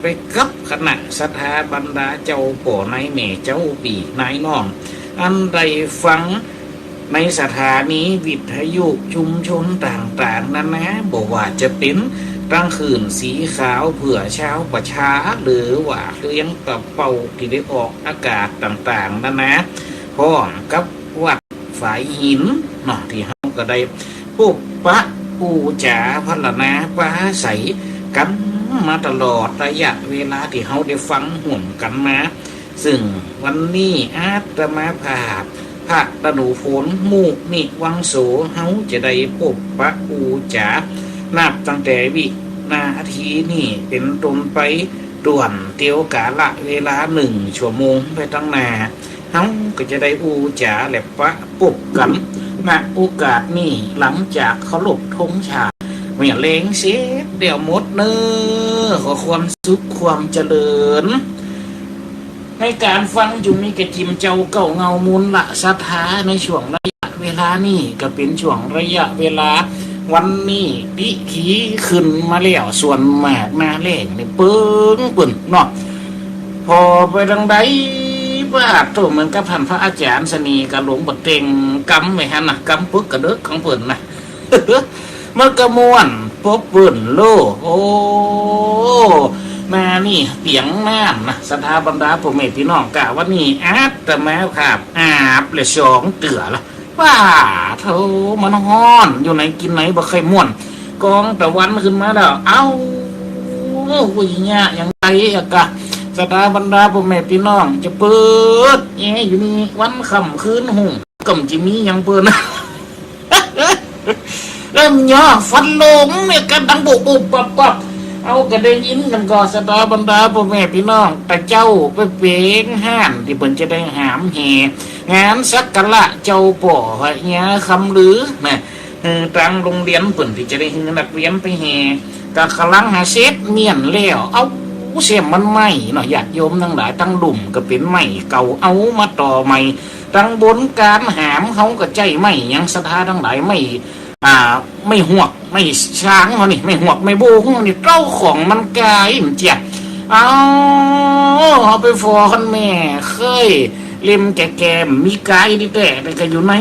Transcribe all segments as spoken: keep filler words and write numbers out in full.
ไปกับคณะศรัทธาบรรดาเจ้าป้อ นายแม่ เจ้าปี้ นายน้อง อันได้ฟังในสถานีวิทยุชุมชนต่างๆ นานา บ่ว่าจะเป๋นตังคลื่นสีขาวเพื่อชาวประชา หรือว่าเสียงตะเป่าตี้ได้ออกอากาศต่างๆ นานา พร้อมกับวัดฝายหินเนาะ ตี้เฮาก็ได้ พบปะอู้จ๋าพรรณนาปราศรัยกั๋นมาตลอดระยะเวลาตี้เฮาได้ฟังฮ่วมกั๋นมา ซึ่งวันนี้อาตมาภาพ พระตะหนูฝน มุนิวังโส เฮาจะได้พบปะอู้จ๋า นับตั้งแต่วินาทีนี้เป๋นต้นไป ต้วนเตียวกาละเวลาหนึ่งชั่วโมงไปตังหน้า เฮาก็จะได้อู้จ๋าและปะปบกั๋น ณ โอกาสนี้ หลังจากเคารพธงชาติ เมื่อแลงเสร็จแล้วหมดเน่อ ขอความสุขความเจริญ ในก๋านฟังจุ่มมีกระจิมเจ้าเก้าเงามูลละศรัทธา ในช่วงระยะเวลานี้ก็เป๋นช่วงระยะเวลา วันนี้พิธีขึ้นมาแล้ว ส่วนมากหน้าแล้งนี่เปิงเปิ้นเนาะ ผ่อไปตางใด ปาดโธ่ เหมือนกับต้านพระอาจ๋ารย์เสน่ห์กาหลงบ่าเต่งกำไว้หั้นนะ กำปึกกระเดิกของเปิ้นนะ มันก็ม่วนปบเปิ้นโล โอ้ มานี่เปียงน้ำนะ ศรัทธาบรรดาป้อแม่ปี้น้อง กะวันนี้อาตมาภาพอาบและสองเตื้อละ ปาดโธ่ มันฮ้อน อยู่ไหนกิ๋นไหนบ่ใค่ม่วน กองตะวันขึ้นมาแล้ว เอ้า โอ้ย เยียะอย่างใดอะกะ ศรัทธาบรรดาป้อแม่ปี้น้อง จะเปิดแอร์อยู่นี่ วันค่ำคืนฮุ่ง ก็บ่จะมีหยังเปิ้น เริ่มยอฟันลมเนี่ยกั๋นดังบุบบุบปับปับ เฮาก็ได้ยินกั๋นก่อ ศรัทธาบรรดาป้อแม่ปี้น้อง ตะเจ้าไปเป๋งฮ้านตี้เปิ้นจะได้หามแห่ งานสักการะเจ้าป้อพญาคำลือนะ เออ ตางโฮงเฮียนเปิ้นตี้จะได้หื้อนักเฮียนไปแห่ ก็ก่ำลังหาเสร็จเมี้ยนแล้ว เอ้า เสียมมันไหม้เนาะ ญาติโยมตังหลาย ตังลุ่มก็เป๋นไม้เก่า เอามาต่อใหม่ ตังบนก๋านหามเฮาก็ใจ๊ไม้หยัง ศรัทธาตังหลาย ไม้ อ่า ไม้ฮวก ไม้ซางเฮานี่ ไม้ฮวก ไม้โบ้งเฮานี่ เต้าของมันก๋าย มันเจี๊ยะ เอา เอาไปฝอคันแม่เขย เล่มแก่ๆ มีก๋ายดีแต๊ แต่ก็อยู่ใน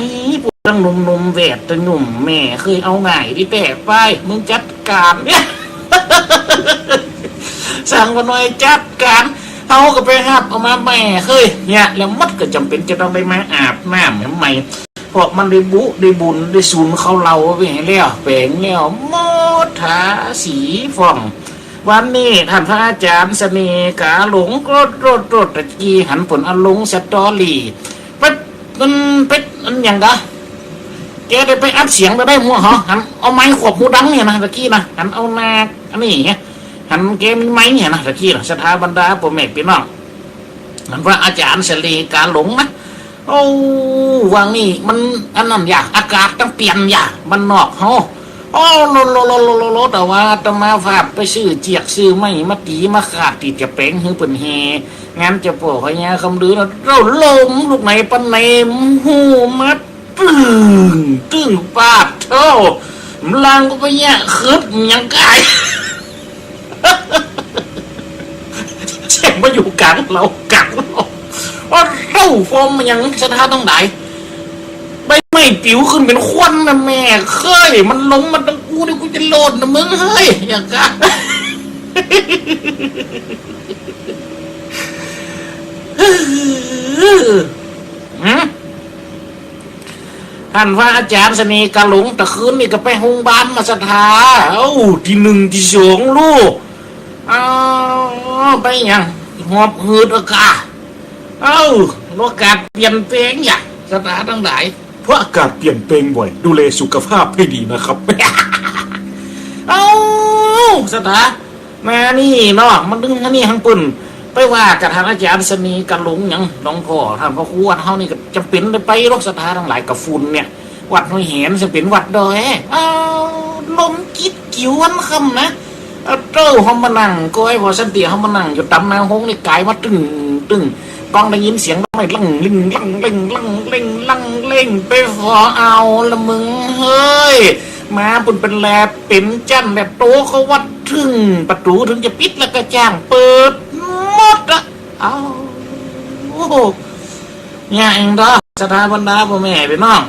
พวกตังหนุ่มๆ แวดตะหนุ่ม แม่เขยเอาง่ายดีแต๊ ไป มึงจัดก๋าน เนี่ย สั่งป้าน้อยจัดก๋าน เฮาก็ไปฮับเอามาแม่เขย เนี่ย แล้วมันก็จ๋ำเป๋นจะต้องได้มาอาบน้ำใหม่ เพราะมันได้บุ ได้บุญ ได้สูนข้าวเหล้าไปแล้ว แป๋งแล้ว หมดทาสีฟ้อง วันนี้ต้านพระอาจ๋ารย์เสน่ห์กาหลง โกรธ โกรธ โกรธ ตะกี้หันเปิ้นเอาลงสตอรี่ เป๊ะ มันเป๊ะ อันหยังกะ แกได้ไปอัดเสียงไปได้หมดเหรอ หันเอาไมค์ขวบหูดังเนี่ยนะ ตะกี้นะ หันเอาหน้า อันนี้เนี่ย หันแกมีไมค์เนี่ยนะ ตะกี้นะ ศรัทธาบรรดาป้อแม่ปี้น้อง หันพระอาจ๋ารย์เสน่ห์กาหลงนะ โอ้ วางนี่มันอันนั้นอย่า อากาศต้องเปลี่ยนอย่า บ้านนอกเฮา โอ้ โล โล โล โล โล โล แต่ว่าอาตมาภาพไปซื้อเจียกซื้อไม้มาตี๋มาขาดตี้จะแป๋งหื้อเปิ้นแห่ งานเจ้าป้อพญาคำลือนะ เต้าลมลูกไหนปานไหน หูมัด ปึ้ง ตึ้ง ปาดโธ่ กำลังก็ไปเนี่ย ขึบหยังก๋าย เสียงมาอยู่ก๋างเล้าก๋างเล้า โอ้เต้า ฟอมหยังศรัทธาตังหลาย ใบไม้ปิ๋วขึ้นเป๋นควันนะแม่เขย มันลงมาตังกูนี่ กูจะโลดนะมึงเฮ้ย อย่างกะ หืม ต้านพระอาจ๋ารย์เสน่ห์กาหลง ตะคืนนี่ก็ไปโฮงบาลมาศรัทธา เอ้า ตี้หนึ่งตี้สองลูก เอ้า ไปหยัง หอบหืดอากาศ เอ้า อากาศเปลี่ยนแป๋งอย่า ศรัทธาตังหลาย เพราะอากาศเปลี่ยนแป๋งบ่อย ดูแลสุขภาพให้ดีนะครับ เอ้า ศรัทธา มานี่เนาะ มันตึงอันนี้หั้งเปิ้น ไปว่ากับต้านอาจ๋ารย์เสน่ห์กาหลงหยัง หลวงพ่อ ต้านพระครูวัดเฮานี่ก็จ๋ำเป๋นได้ไปหรอก ศรัทธาตังหลาย กะฝุ่นเนี่ย วัดห้วยแหน ซึ่งเป๋นวัดดอย เอ้า ลมจิ๊ดจิ๋ววันค่ำนะ เอ้า เต้า เฮามานั่งก้อย พอสันติเฮามานั่งอยู่ต๋ามหน้าโฮงนี่ ก๋ายมาตึ้ง ตึ้ง ต้องได้ยินเสียงไม้ลั่ง ลิ่ง ลั่ง เล่ง ลั่ง เล่ง ลั่ง เล่ง ไปฝอเอาละมึงเฮ้ย มาปุ้น เป๋นแหลบเป๋นจั๊นแหลบโต เขาวัดเถิง ประตู๋เถิงจะปิดแล้วก็จ้างเปิดหมดอะ เอ้า เนี่ยเองเนาะ ศรัทธาบรรดาป้อแม่ปี้น้อง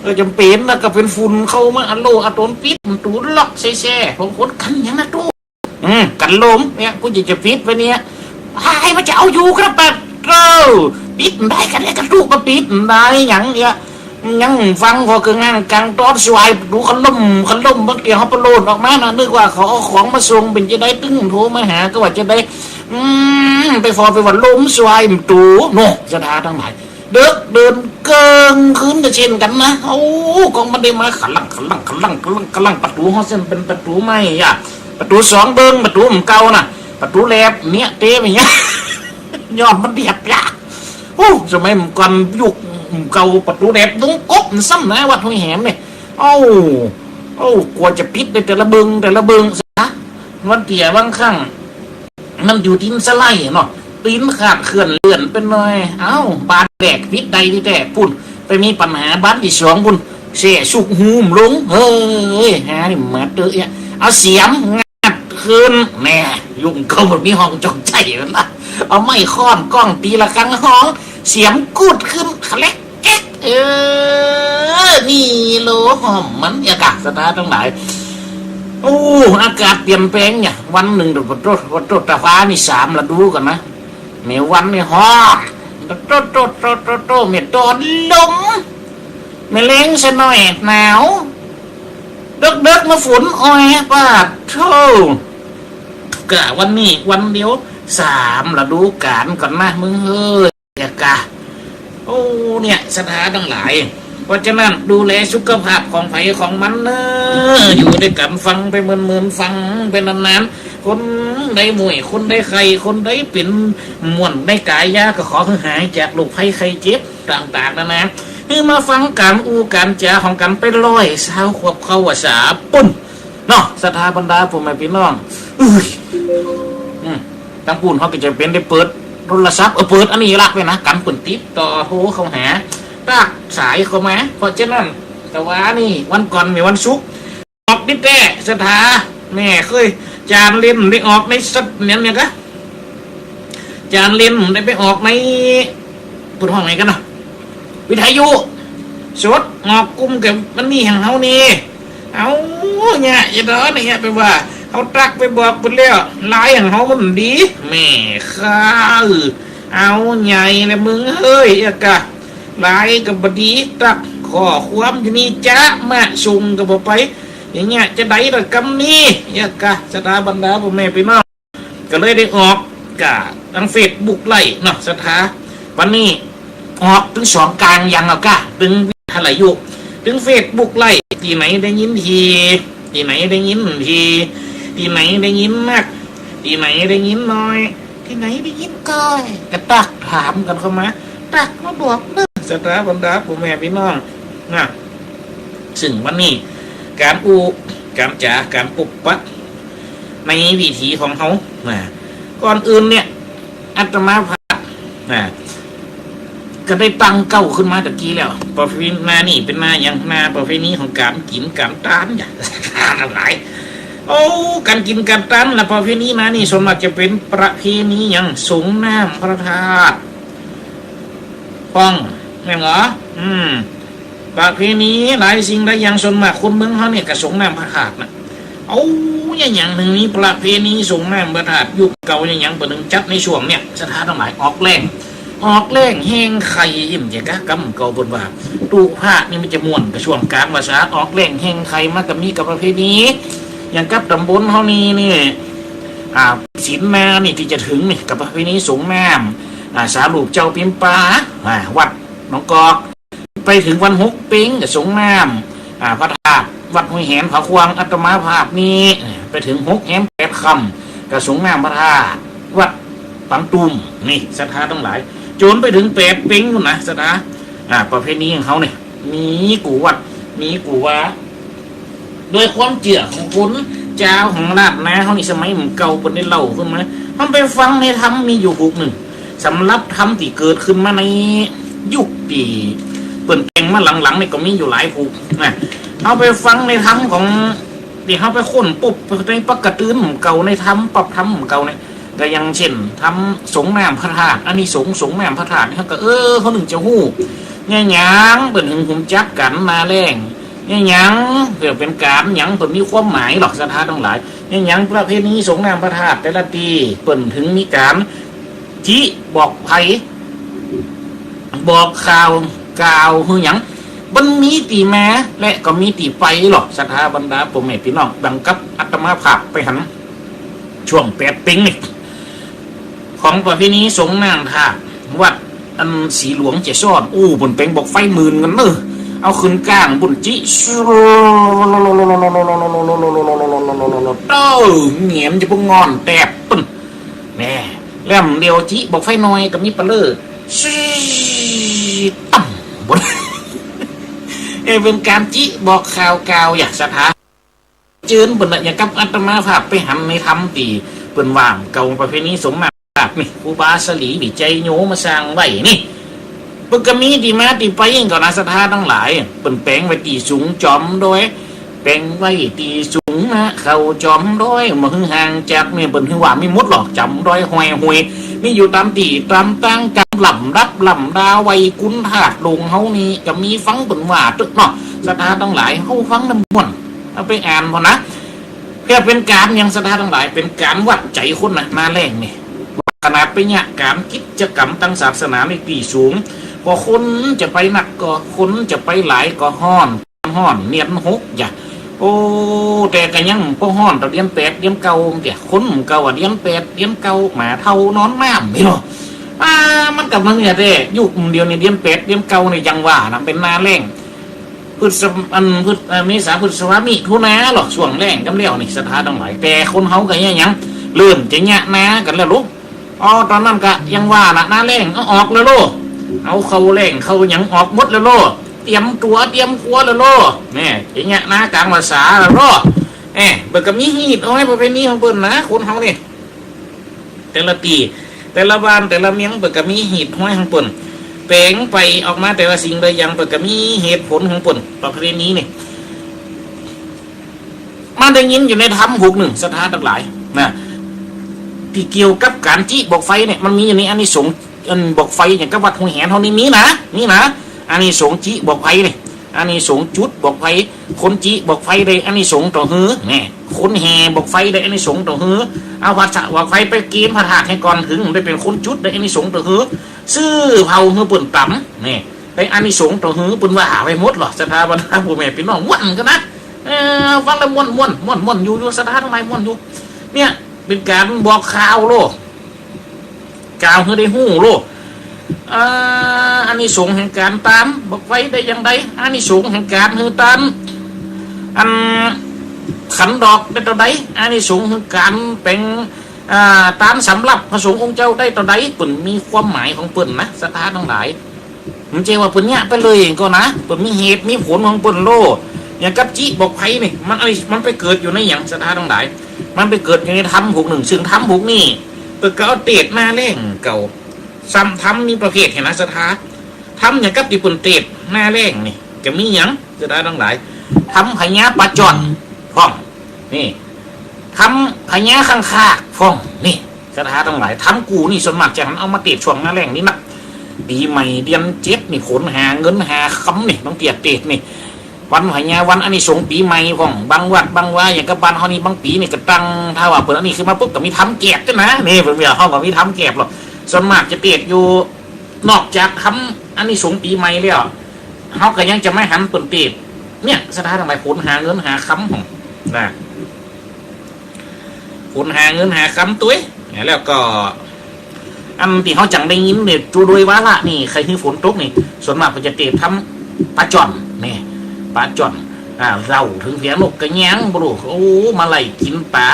เออ จ๋ำเป๋นนะ ก็เป๋นฝุ่นเข้ามาอะโลอะตน ปิดประตู๋ ล็อกแซ่ๆ บางคนกั๋นหยังนะตุ๊ อืม กั๋นลมเนี่ย กูจะ จะปิดไปเนี่ย ใผมันจะเอาอยู่ครับ ปะโธ่ ปิดบ่ได้ กั๋นเนี่ย กั๋นตุ๊ก็ปิดบ่ได้ หยังเนี่ย ยังฟังพอเกิงห้างกังตอดสวาย ประตู๋เขาล่ม เขาล่ม บางเตื้อเขาปะโลดออกมานะ นึกว่าเขาเอาของมาส่ง เป๋นจะใด ตึงโทรมาหา ก็ว่าจะใด อืม ไปฟอไปว่าล่มสวายประตู๋ โน่ ศรัทธาตังหลาย เดิกเดินเกิ่งคืนก็เช่นกั๋นนะ โอ้ ก็มันได้มาขะลั่ง ขะลั่ง ขะลั่ง ขะลั่ง ขะลั่ง ประตู๋เฮาเส้นเป๋นประตู๋ใหม่อะ ประตู๋สองเบิ่ง ประตู๋เก่าน่ะ ประตู๋แหลบเนี่ย เต๊ไปเนี่ย ย้อนมันแหลบยาก โอ้ สมัยก่อนยุคเก่า ประตู๋แหลบดุงกบมันซ้ำนะ วัดห้วยแหมเนี่ย เอ้า เอ้า กว่าจะปิดได้แต่ละเบิ่ง แต่ละเบิ่งซะ วันเตื้อบางครั้ง มันอยู่ตี๋นสะไหล่เนาะ ตี๋นขาดเคลื่อนเลื่อนไปหน่อย เอ้า บานแหลกปิดได้ตี้แต๊ปุ้น ไปมีปัญหาบานตี้สองปุ้น แส้สุกฮูมลง เฮ้ย หานี่มาเต๊อะเนี่ย เอาเสียมงัดคืน แน่ ยุคเก่าบ่มีห้องจองใจ๋มันนะ เอาไม้ค้อนก้องตี๋ละครั้งฮ้อง เสียมกูดคืน แคร็ก แก๊ก เออ นี่โลห้อมมัน เยียะก่ะ ศรัทธาตังหลาย โอ้ อากาศเปลี่ยนแปลงเนี่ย วันนึ่ง โตะโตะโตะ ตาฟ้านี่สามฤดู๋ก่อนนะ ในวันนี่ฮ้อน โตะโตะโตะโตะโตะโตะ แม่ต๋อนลม แม่แลงซะหน่อยหนาว เดิกๆ มาฝนอ่อย ปะโธ่ กะวันนี้วันเดียว สามฤดู๋ก๋าลก่อนนะ มึงเฮ้ย เยียะก่ะ โอ้ เนี่ย ศรัทธาตังหลาย เพราะฉะนั้น ดูแลสุขภาพของใผของมันเน่อ อยู่ตวยกั๋นฟังไปเมินๆ ฟังไปนานๆ คนใดเมื่อย คนใดไข้ คนใดเป๋นม่วนในก๋ายา ก็ขอหื้อหายจากโรคภัยไข้เจ็บต่างๆ นานา หื้อมาฟังก๋านอู้ก๋านจ๋าของกั๋นไปร้อยซาวขวบเข้าว่าสาปุ้น เนาะ ศรัทธาบรรดาป้อแม่ปี้น้อง เอ้ย อืม ตังปุ้นเขาก็จะเป๋นได้เปิดโทรศัพท์ เออ เปิดอันนี้ละไปนะ กั๋นเปิ้นติดต่อโทรเข้าหา ตากสายเข้ามา เพราะฉะนั้น ตะวานี่วันก่อนแม่นวันศุกร์ ออกตี้แต๊ ศรัทธา แม่เฮ้ย จานเล่นได้ออกในสัตว์เนี่ย เนี่ยกะ จานเล่นได้ไปออกใน เปิ้นฮ้องไงกั๋นนะ วิทยุสด ออกกุ้มกับมันนี่แห่งเฮานี่ เอ้า เนี่ย อย่าดอเนี่ย ไปว่า เฮาตั๊กไปบอกเปิ้นแล้ว ไลน์แห่งเฮามันดี แม่ข้า เอ้า ใหญ่ละมึงเฮ้ย เยียะก่ะ ไลน์ก็บ่ดี ตั๊กข้อความอยู่นี่จ๊ะ มาส่งก็บ่ไป อย่างเงี้ย จะใดล่ะกำนี้ เยียะก่ะ ศรัทธาบรรดาป้อแม่ปี้น้อง ก็เลยได้ออกกะตังเฟซบุ๊กไลฟ์เนาะ ศรัทธา วันนี้ออกตึงสองกลางยังเอาก่ะ ตึงวิทยุ ตึงเฟซบุ๊กไลฟ์ ตี้ไหนได้ยินที ตี้ไหนได้ยินที ตี้ไหนได้ยินนัก ตี้ไหนได้ยินน้อย ตี้ไหนได้ยินก้อย ก็ตั๊กถามกั๋นเข้ามา ตั๊กมาบอกเน่อ ศรัทธาบรรดาป้อแม่ปี้น้องนะ ซึ่งวันนี้ ก๋านอู้ ก๋านจ๋า ก๋านปบปะ ในวิถีของเฮา นะ ก่อนอื่นเนี่ย อาตมาภาพ นะ ก็ได้ตั้งเก๊าขึ้นมาตะกี้แล้ว ประเพณีนานี่เป๋นนาหยัง นาประเพณีของก๋านกิ๋นก๋านตาน อย่า ทั้งหลาย โอ้ ก๋านกิ๋นก๋านตานนะ ประเพณีนานี่ส่วนมากจะเป๋นประเพณีหยัง สรงน้ำพระธาตุ ป้อง แม่นบ่ อืม ประเพณีหลายสิ่งหลายอย่าง ส่วนมากคนเมืองเฮาเนี่ยก็สรงน้ำพระธาตุนะ เอ้า อย่างหนึ่งมีประเพณีสรงน้ำพระธาตุ ยุคเก่าอย่างบ่นึ่งจัดในช่วงเนี่ย ศรัทธาตังหลาย ออกแล้ง ออกแล้งแฮงไข่ อิ่มเจกะ กำเก่าเปิ้นว่า ตุ๊พระนี่มันจะม่วนกับช่วงกลางพรรษา ออกแล้งแฮงไข่ มันก็มีกับประเพณี อย่างกับต๋ำบลเฮานี่ นี่ อ่า ศีลนานี่ตี้จะเถิงนี่ กับประเพณีสรงน้ำ อ่า สารูปเจ้าปิมปา อ่า วัดหนองกอก ไปเถิงวันหกเพ็งก็สรงน้ำ อ่า พระธาตุวัดห้วยแหมผาขวาง อาตมาภาพนี่ ไปเถิงหกแฮมแปดค่ำก็สรงน้ำพระธาตุวัดปังตุ่ม นี่ ศรัทธาตังหลาย จ๋นไปเถิงแปดเพ็งปู้นนะ ศรัทธา อ่า ประเพณีของเฮาเนี่ย มีกู้วัด มีกู้วา โดยความเจื้อของคนจาวของล้านนาเฮานี่ สมัยเก่าเปิ้นได้เล่าขึ้นมา เฮาไปฟังในธรรมมีอยู่ผูกนึ่ง สำหรับธรรมตี้เกิดขึ้นมาในยุคตี้เปิ้นแต่งมาหลังๆ นี่ก็มีอยู่หลายผูกนะ เฮาไปฟังในธรรมของ ตี้เฮาไปค้นปุ๊บ ในปกติมันเก่า ในธรรม ปรับธรรมมันเก่าเนี่ย ก็อย่างเช่น ธรรมสรงน้ำพระธาตุ อานิสงส์สรงน้ำพระธาตุเนี่ย เฮาก็ เออ เฮานึ่งจะฮู้ แหม หยังเปิ้นถึงฮู้จักกั๋นนาแลง แหม หยังเปิ้นเป๋นก๋านหยัง เปิ้นมีความหมายหรอก ศรัทธาตังหลาย แหม หยังประเพณีสรงน้ำพระธาตุแต่ละตี้ เปิ้นถึงมีก๋าน จิบอกไฟ บอกข่าวกล่าวหื้อหยัง มันมีตี้มา และก็มีตี้ไปหรอก ศรัทธาบรรดาป้อแม่ปี้น้อง ดังกับอาตมาภาพไปหัน ช่วงแปดเป๋งนี่ ของประเพณีสรงน้ำธาตุ วัดอันสีหลวงเจสอน อู้ เปิ้นเป๋งบอกไฟหมื่นกั๋นเน่อ เอาขึ้นก้างปู้น จิ เต้า เหงียนจะปู้น ง่อนแตบปู้น แหม แล้วเดี๋ยวจิบอกไฟน้อยก็มีปะเล่อ ซี้ ตั้ม ปู้น เอ้ย เป๋นก๋านจิบอกข่าวกล่าวอย่างศรัทธา เจิญเปิ้นน่ะ อย่างกับอาตมาภาพไปหันในธรรมตี้เปิ้นว่าเก่า ประเพณีสรงน้ำพระธาตุนี่ ครูบาสลีวิจัยโยมาสร้างไว้นี่ เปิ้นก็มีตี้มาตี้ไปก่อนะ ศรัทธาตังหลาย เปิ้นแป๋งไว้ตี้สูงจ๋อมดอย แป๋งไว้ตี้สูงนะ เข้าจ๋อมดอย บ่หื้อห่างจากเนี่ย เปิ้นหื้อว่ามีหมดหรอก จ๋อมดอย ฮอยห้วย มีอยู่ต๋ามตี้ต๋ามตาง ก๋านลำดับลำดา ไหว้กุนธาตุหลวงเฮานี่ ก็มีฟังเปิ้นว่าตึกเนาะ ศรัทธาตังหลาย เฮาฟังแล้วม่วน เอาไปอ่านพ่องนะ เปื้อเป๋นก๋านหยัง ศรัทธาตังหลาย เป๋นก๋านวัดใจ๋คนนะ นาแลงนี่ ขนาดไปเยียะก๋านกิจกรรมตางศาสนาในตี้สูง ก็คนจะไปนักก็ คนจะไปหลายก็ฮ้อน ฮ้อน เนียนหกอย่า โอ้ แต่ก็ยังบ่ฮ้อนเต้าเดือนแปดเดือนเก้าเตี้ย คนเก่าอะ เดือนแปดเดือนเก้า หมาเฒ่านอนน้ำนี่เนาะ อ่า มันก็บ่เหมือนแต๊ ยุคเดี๋ยวนี้เดือนแปดเดือนเก้านี่ จังว่านะ เป๋นนาแลง พฤษภา อัน พฤษ เอ่อ เมษา พฤษภา มิถุนาหรอก ช่วงแล้งกำแล้วนี่ ศรัทธาตังหลาย แต่คนเฮาก็เยียะหยัง เริ่มจะเยียะนากั๋นแล้วลูก อ๋อ ต๋อนนั้นก็ยังว่าละ นาแลง เอาออกแล้วโล เอาเข้าแล้งเข้าหยังออกหมดแล้วโล เตรียมตั๋วเตรียมครัวแล้วโล แหม จะเยียะนากลางพรรษาแล้วโล แหม เปิ้นก็มีฮีตฮ้อยประเพณีของเปิ้นนะ คนเฮานี่ แต่ละตี้ แต่ละบ้าน แต่ละเมือง เปิ้นก็มีฮีตฮ้อยของเปิ้น แป๋งไปออกมาแต่ละสิ่งละอย่าง เปิ้นก็มีเหตุผลของเปิ้น ประเพณีนี่ มาได้ยินอยู่ในธรรมหกหนึ่ง ศรัทธาตังหลายนะ ตี้เกี่ยวกับก๋านจิบอกไฟเนี่ย มันมีอยู่ในอานิสงส์ อันบอกไฟอย่างกับวัดห้วยแหนเฮานี่มีนะ มีนะ อานิสงส์จิบอกไฟนี่ อานิสงส์จุดบอกไฟ คนจิบอกไฟได้อานิสงส์เต้าหื้อ แหม คนแห่บอกไฟได้อานิสงส์เต้าหื้อ เอาผัสสะบอกไฟไปเกณฑ์พระธาตุหื้อก่อน เถิงได้เป๋นคนจุดได้อานิสงส์เต้าหื้อ ซื้อเผาหื้อเปิ้นต๋ำ แหม ได้อานิสงส์เต้าหื้อ เปิ้นว่าไปหมดหรอก ศรัทธาบรรดาป้อแม่ปี้น้อง ม่วนกั๋นนะ เออ ฟังแล้วม่วน ม่วน ม่วน ม่วนอยู่ อยู่ ศรัทธาตังหลาย ม่วนอยู่ เนี่ย เป๋นก๋านบอกข่าวโลก กล่าวหื้อได้ฮู้โลก อ่า อานิสงส์แห่งก๋านตานบอกไฟได้อย่างใด อานิสงส์แห่งก๋านหื้อตาน อันขันดอกได้เต้าใด อานิสงส์แห่งก๋านเป๋น อ่า ตานสำรับพระสงฆ์องค์เจ้าได้เต้าใด เปิ้นมีความหมายของเปิ้นนะ ศรัทธาตังหลาย บ่ใจ้ว่าเปิ้นเยียะไปเลยก็นะ เปิ้นมีเหตุมีผลของเปิ้นโลก อย่างกับจิบอกไฟนี่ มัน มันไปเกิดอยู่ในหยัง ศรัทธาตังหลาย มันไปเกิดอยู่ในธรรมหกหนึ่ง ซึ่งธรรมหกนี่ เปิ้นก็เอาเตสน์นาแลงเก่า ซ้ำธรรมมีประเภทหั้นนะ ศรัทธา ธรรมอย่างกับตี้เปิ้นเตสน์นาแลงนี่ จะมีหยัง ศรัทธาตังหลาย ธรรมพญาป๋าจ้อนพ่อง นี่ ธรรมพญาข้างคากพ่อง นี่ ศรัทธาตังหลาย ธรรมกู่นี่ส่วนมากจะหันเอามาเตสน์ช่วงนาแลงนี่นัก ปี๋ใหม่เดือนเจ็ดนี่ คนหาเงินหาคำนี่ บางเตื้อเตสน์นี่ วันพญา วันอานิสงส์ปี๋ใหม่พ่อง บางวัดบางวา อย่างกับบ้านเฮานี่ บางปี๋นี่ก็ตั้ง ถ้าว่าเปิ้นอันนี้ขึ้นมาปุ๊บ ก็มีธรรมแกบจ้ะนะ นี่ เปิ้นว่าเฮาก็มีธรรมแกบหรอก ส่วนมากจะเตสน์อยู่ นอกจากธรรมอานิสงส์ปี๋ใหม่แล้ว เฮาก็ยังจะมาหันเปิ้นเตสน์ เนี่ย ศรัทธาตังหลาย คนหาเงินหาคำพ่อง นะ คนหาเงินหาคำตวย แล้วก็ อันตี้เฮาจั่งได้ยินเนี่ย โดยวาระนี่ ใค่หื้อฝนตกนี่ ส่วนมากเปิ้นจะเตสน์ธรรมป๋าจ้อน นี่ ป๋าจ้อน อ่า เล่าเถิงเปียนกกระแยงบ่ฮู้ โอ้ มาไล่กิ๋นป๋า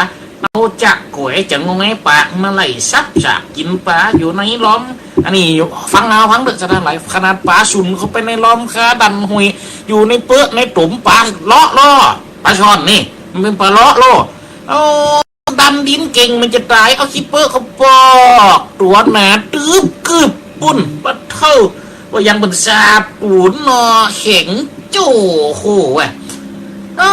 เอาจักก๋วยจั่งงงไอ้ป๋า มาไล่สับสากกิ๋นป๋าอยู่ในลอม อันนี้อยู่ ฟังเอา ฟังเต๊อะ ศรัทธาตังหลาย ขนาดป๋าสุ่นเข้าไปในลอมคาดันห้วย อยู่ในเป๊อะในตม ป๋าเลาะล่อ ป๋าจ้อนนี่ มันเป๋นป๋าเลาะล่อ เอา ดำดินเก่งมันจะต๋าย เอาขี้เป๊อะเขาปอก ตั๋วหนาตึ๊บกึ๊บปู้น ปะเถ้อ ว่ายังเป๋นซาปู๋นเนาะ แข็งโจ้โหว่ะ อ้อ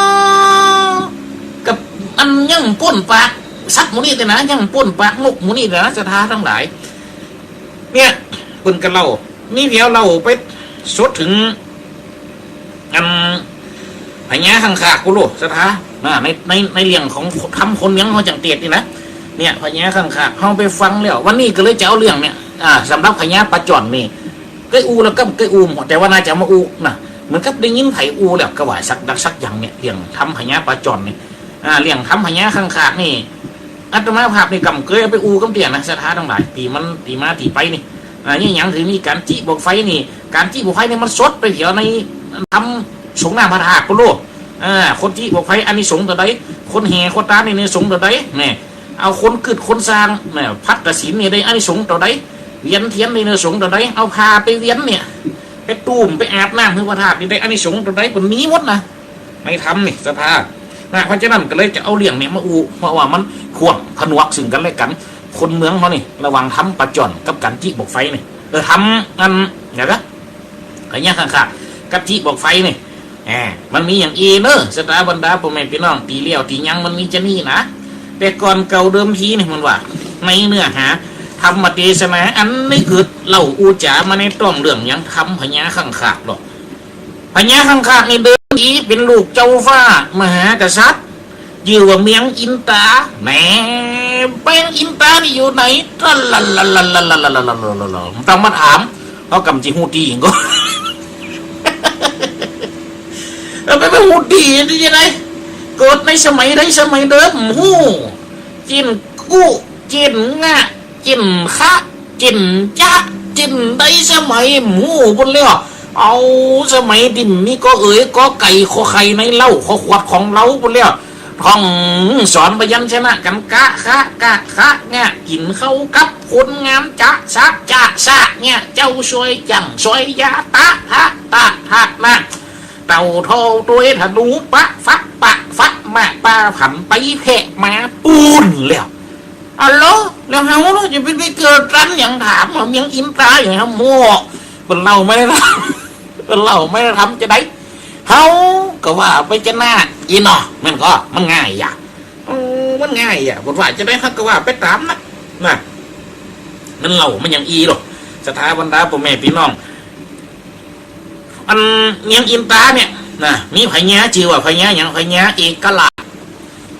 กับอันยังป้นปากสัตว์หมู่นี้เต๊อะนะ ยังป้นปากนกหมู่นี้เต๊อะนะ ศรัทธาตังหลาย เนี่ย เปิ้นก็เล่า นี่เดี๋ยวเล่าไปสดเถิง อัน พญาคังคาก ปุโรศรัทธา อ่า ใน ใน ในเรื่องของธรรมคนเมืองเฮาจังเตศน์นี่นะ เนี่ย พญาคังคาก เฮาไปฟังแล้ว วันนี้ก็เลยจะเอาเรื่องเนี่ย อ่า สำหรับพญาปลาจ่อนนี่ เกยอู้แล้วก็เกยอู้ แต่ว่าน่าจะมาอู้นะ เหมือนกับได้ยินใผอู้แล้วก็ว่าสัก สักอย่างเนี่ย เรื่องธรรมพญาปลาจ่อนนี่ อ่า เรื่องธรรมพญาคังคากนี่ อาตมาภาพนี่ก่ำเกยเอาไปอู้กำเตี้ยนะ ศรัทธาตังหลาย ตี้มัน ตี้มาตี้ไปนี่ อ่า นี่หยังถือมีก๋านจี๊บอกไฟนี่ ก๋านจี๊บอกไฟนี่มันสดไปเหียในธรรมสงฆ์หน้าพระธาตุปุโรศ อ่า คนจี๊บอกไฟอานิสงส์เต้าใด คนแห่คนตานนี่อานิสงส์เต้าใด แน่ เอาคนกึ๊ดคนสร้าง แน่ พัดกฐินนี่ได้อานิสงส์เต้าใด เวียนเตียนนี่อานิสงส์เต้าใด เอาผ้าไปเวียนเนี่ย ไปตุ้มไปอาบน้ำหื้อพระธาตุนี่ได้อานิสงส์เต้าใด เปิ้นมีหมดนะ ในธรรมนี่ศรัทธา นะ เพราะฉะนั้นก็เลยจะเอาเรื่องเนี่ยมาอู้ เพราะว่ามันพ่วงผนวกซึ่งกันและกัน คนเมืองเฮานี่ ระหว่างธรรมปลาจ่อนกับก๋านจี๊บอกไฟนี่ เออ ธรรมอัน เดี๋ยวนะ พญาคังคากกับจี๊บอกไฟนี่ แหม มันมีอย่างอี้เนอะ ศรัทธาบรรดาพ่อแม่พี่น้อง ตี้แล้วตี้ยังมันมีจะนี่นะ แต่ก่อนเก่าเดิมทีนี่มันว่า ในเนื้อหาธรรมเตสนาอันได้เกิดเล่าอู้จ๋ามาในต้องเรื่องหยังธรรมพญาคังคากหรอก พญาคังคากนี่เดิมทีเป๋นลูกเจ้าฟ้ามหากษัตริย์ จื้อว่าเมืองอินตา แหม เมืองอินตานี่อยู่ไหน ตะละละละละละละละละละละ ต้องมาถาม เฮากำจิฮู้ตี้ก็ เออ ไป ไปฮู้ตี้จะได๋ เกิดในสมัยใดสมัยเดิม ฮู้ จินกู้ จินงะ จินคะ จินจะ จินใดสมัย ฮู้ปุ้นแล้ว เอา สมัยตี้มีกอเอ๋ย กอไก่ ขอไข่ ในเล้า ขอขวดของเล้าปุ้นแล้ว ท่องสอนพยัญชนะกั๋น กะ คะ กะ คะ งะ กิ๋นข้าวกับคนงาม จะ สะ จะ สะ เนี่ย เจ้าซ่อยจั่งซ่อยยา ตะ ทะ ตะ ทะ นะ เต่าทอตวยธนู ปะ ฟัก ปะ ฟัก มะ ปา ผัน ไปแพะมาปูนแล้ว อ๋อเหรอ แล้วเฮาเนาะ จะไป ไปเกิดตันหยัง ถามว่าเมืองอินตาหยัง เฮามั่ว เปิ้นเล่ามาในธรรม เปิ้นเล่ามาในธรรมจะได๋ เฮาก็ว่าไปจะนาดอี้เนาะ มันก็ มันง่ายอะ เออ มันง่ายอะ เปิ้นว่าจะได๋ เฮาก็ว่าไปต๋ามนั้น นะ มันเล่ามาอย่างอี้หรอก ศรัทธาบรรดาพ่อแม่พี่น้อง อันเมืองอินตาเนี่ย นะ มีพญาจื้อว่าพญาหยัง พญาเอกราช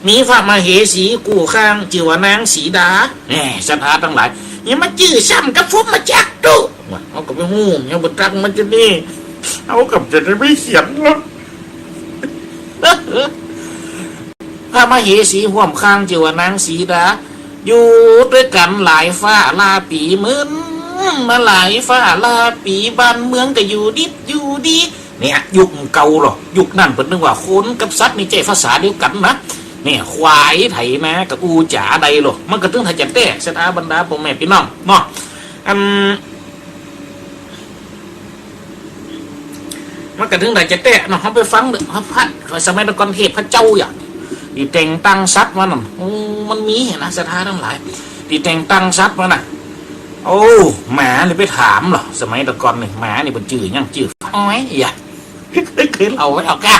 มีพระมเหสีกู้ข้างจื้อว่านางสีดา แหม ศรัทธาตังหลาย อย่ามาจื้อซ้ำกับผมมาจักตุ ว่า เฮาก็ไปฮู้ เฮาบ่ตักมาจะนี่ เฮาก็จะได้ไปเขียนเนาะ พระมเหสีฮ่วมข้างจื้อว่านางสีดา อยู่ตวยกั๋นหลายฟ้าหลายปี๋ เหมือนมาหลายฟ้าหลายปี๋ บ้านเมืองก็อยู่ดิบอยู่ดี เนี่ย ยุคเก่าหรอ ยุคนั้นเปิ้นนึกว่าคนกับสัตว์นี่ใจ๊ภาษาเดียวกั๋นนะ เนี่ย ควายไถนาก็อู้จ๋าได้หรอ มันก็ตึงถ้าจะแต๊ ศรัทธาบรรดาพ่อแม่พี่น้องเนาะ อัน มันก็ตึงถ้าจะแต๊เนาะ เฮาไปฟังเถอะ พระ สมัยตะก่อนเทพเจ้าอย่าง ตี้แต่งตั้งสัตว์มานั่น โอ้ มันมีนะ ศรัทธาตังหลาย ตี้แต่งตั้งสัตว์มาน่ะ โอ้ หมานี่ไปถามเหรอ สมัยตะก่อนนี่ หมานี่เปิ้นจื้อหยัง จื้อฟ้าอ้อยอะ เกยเล่าไว้เอาก้า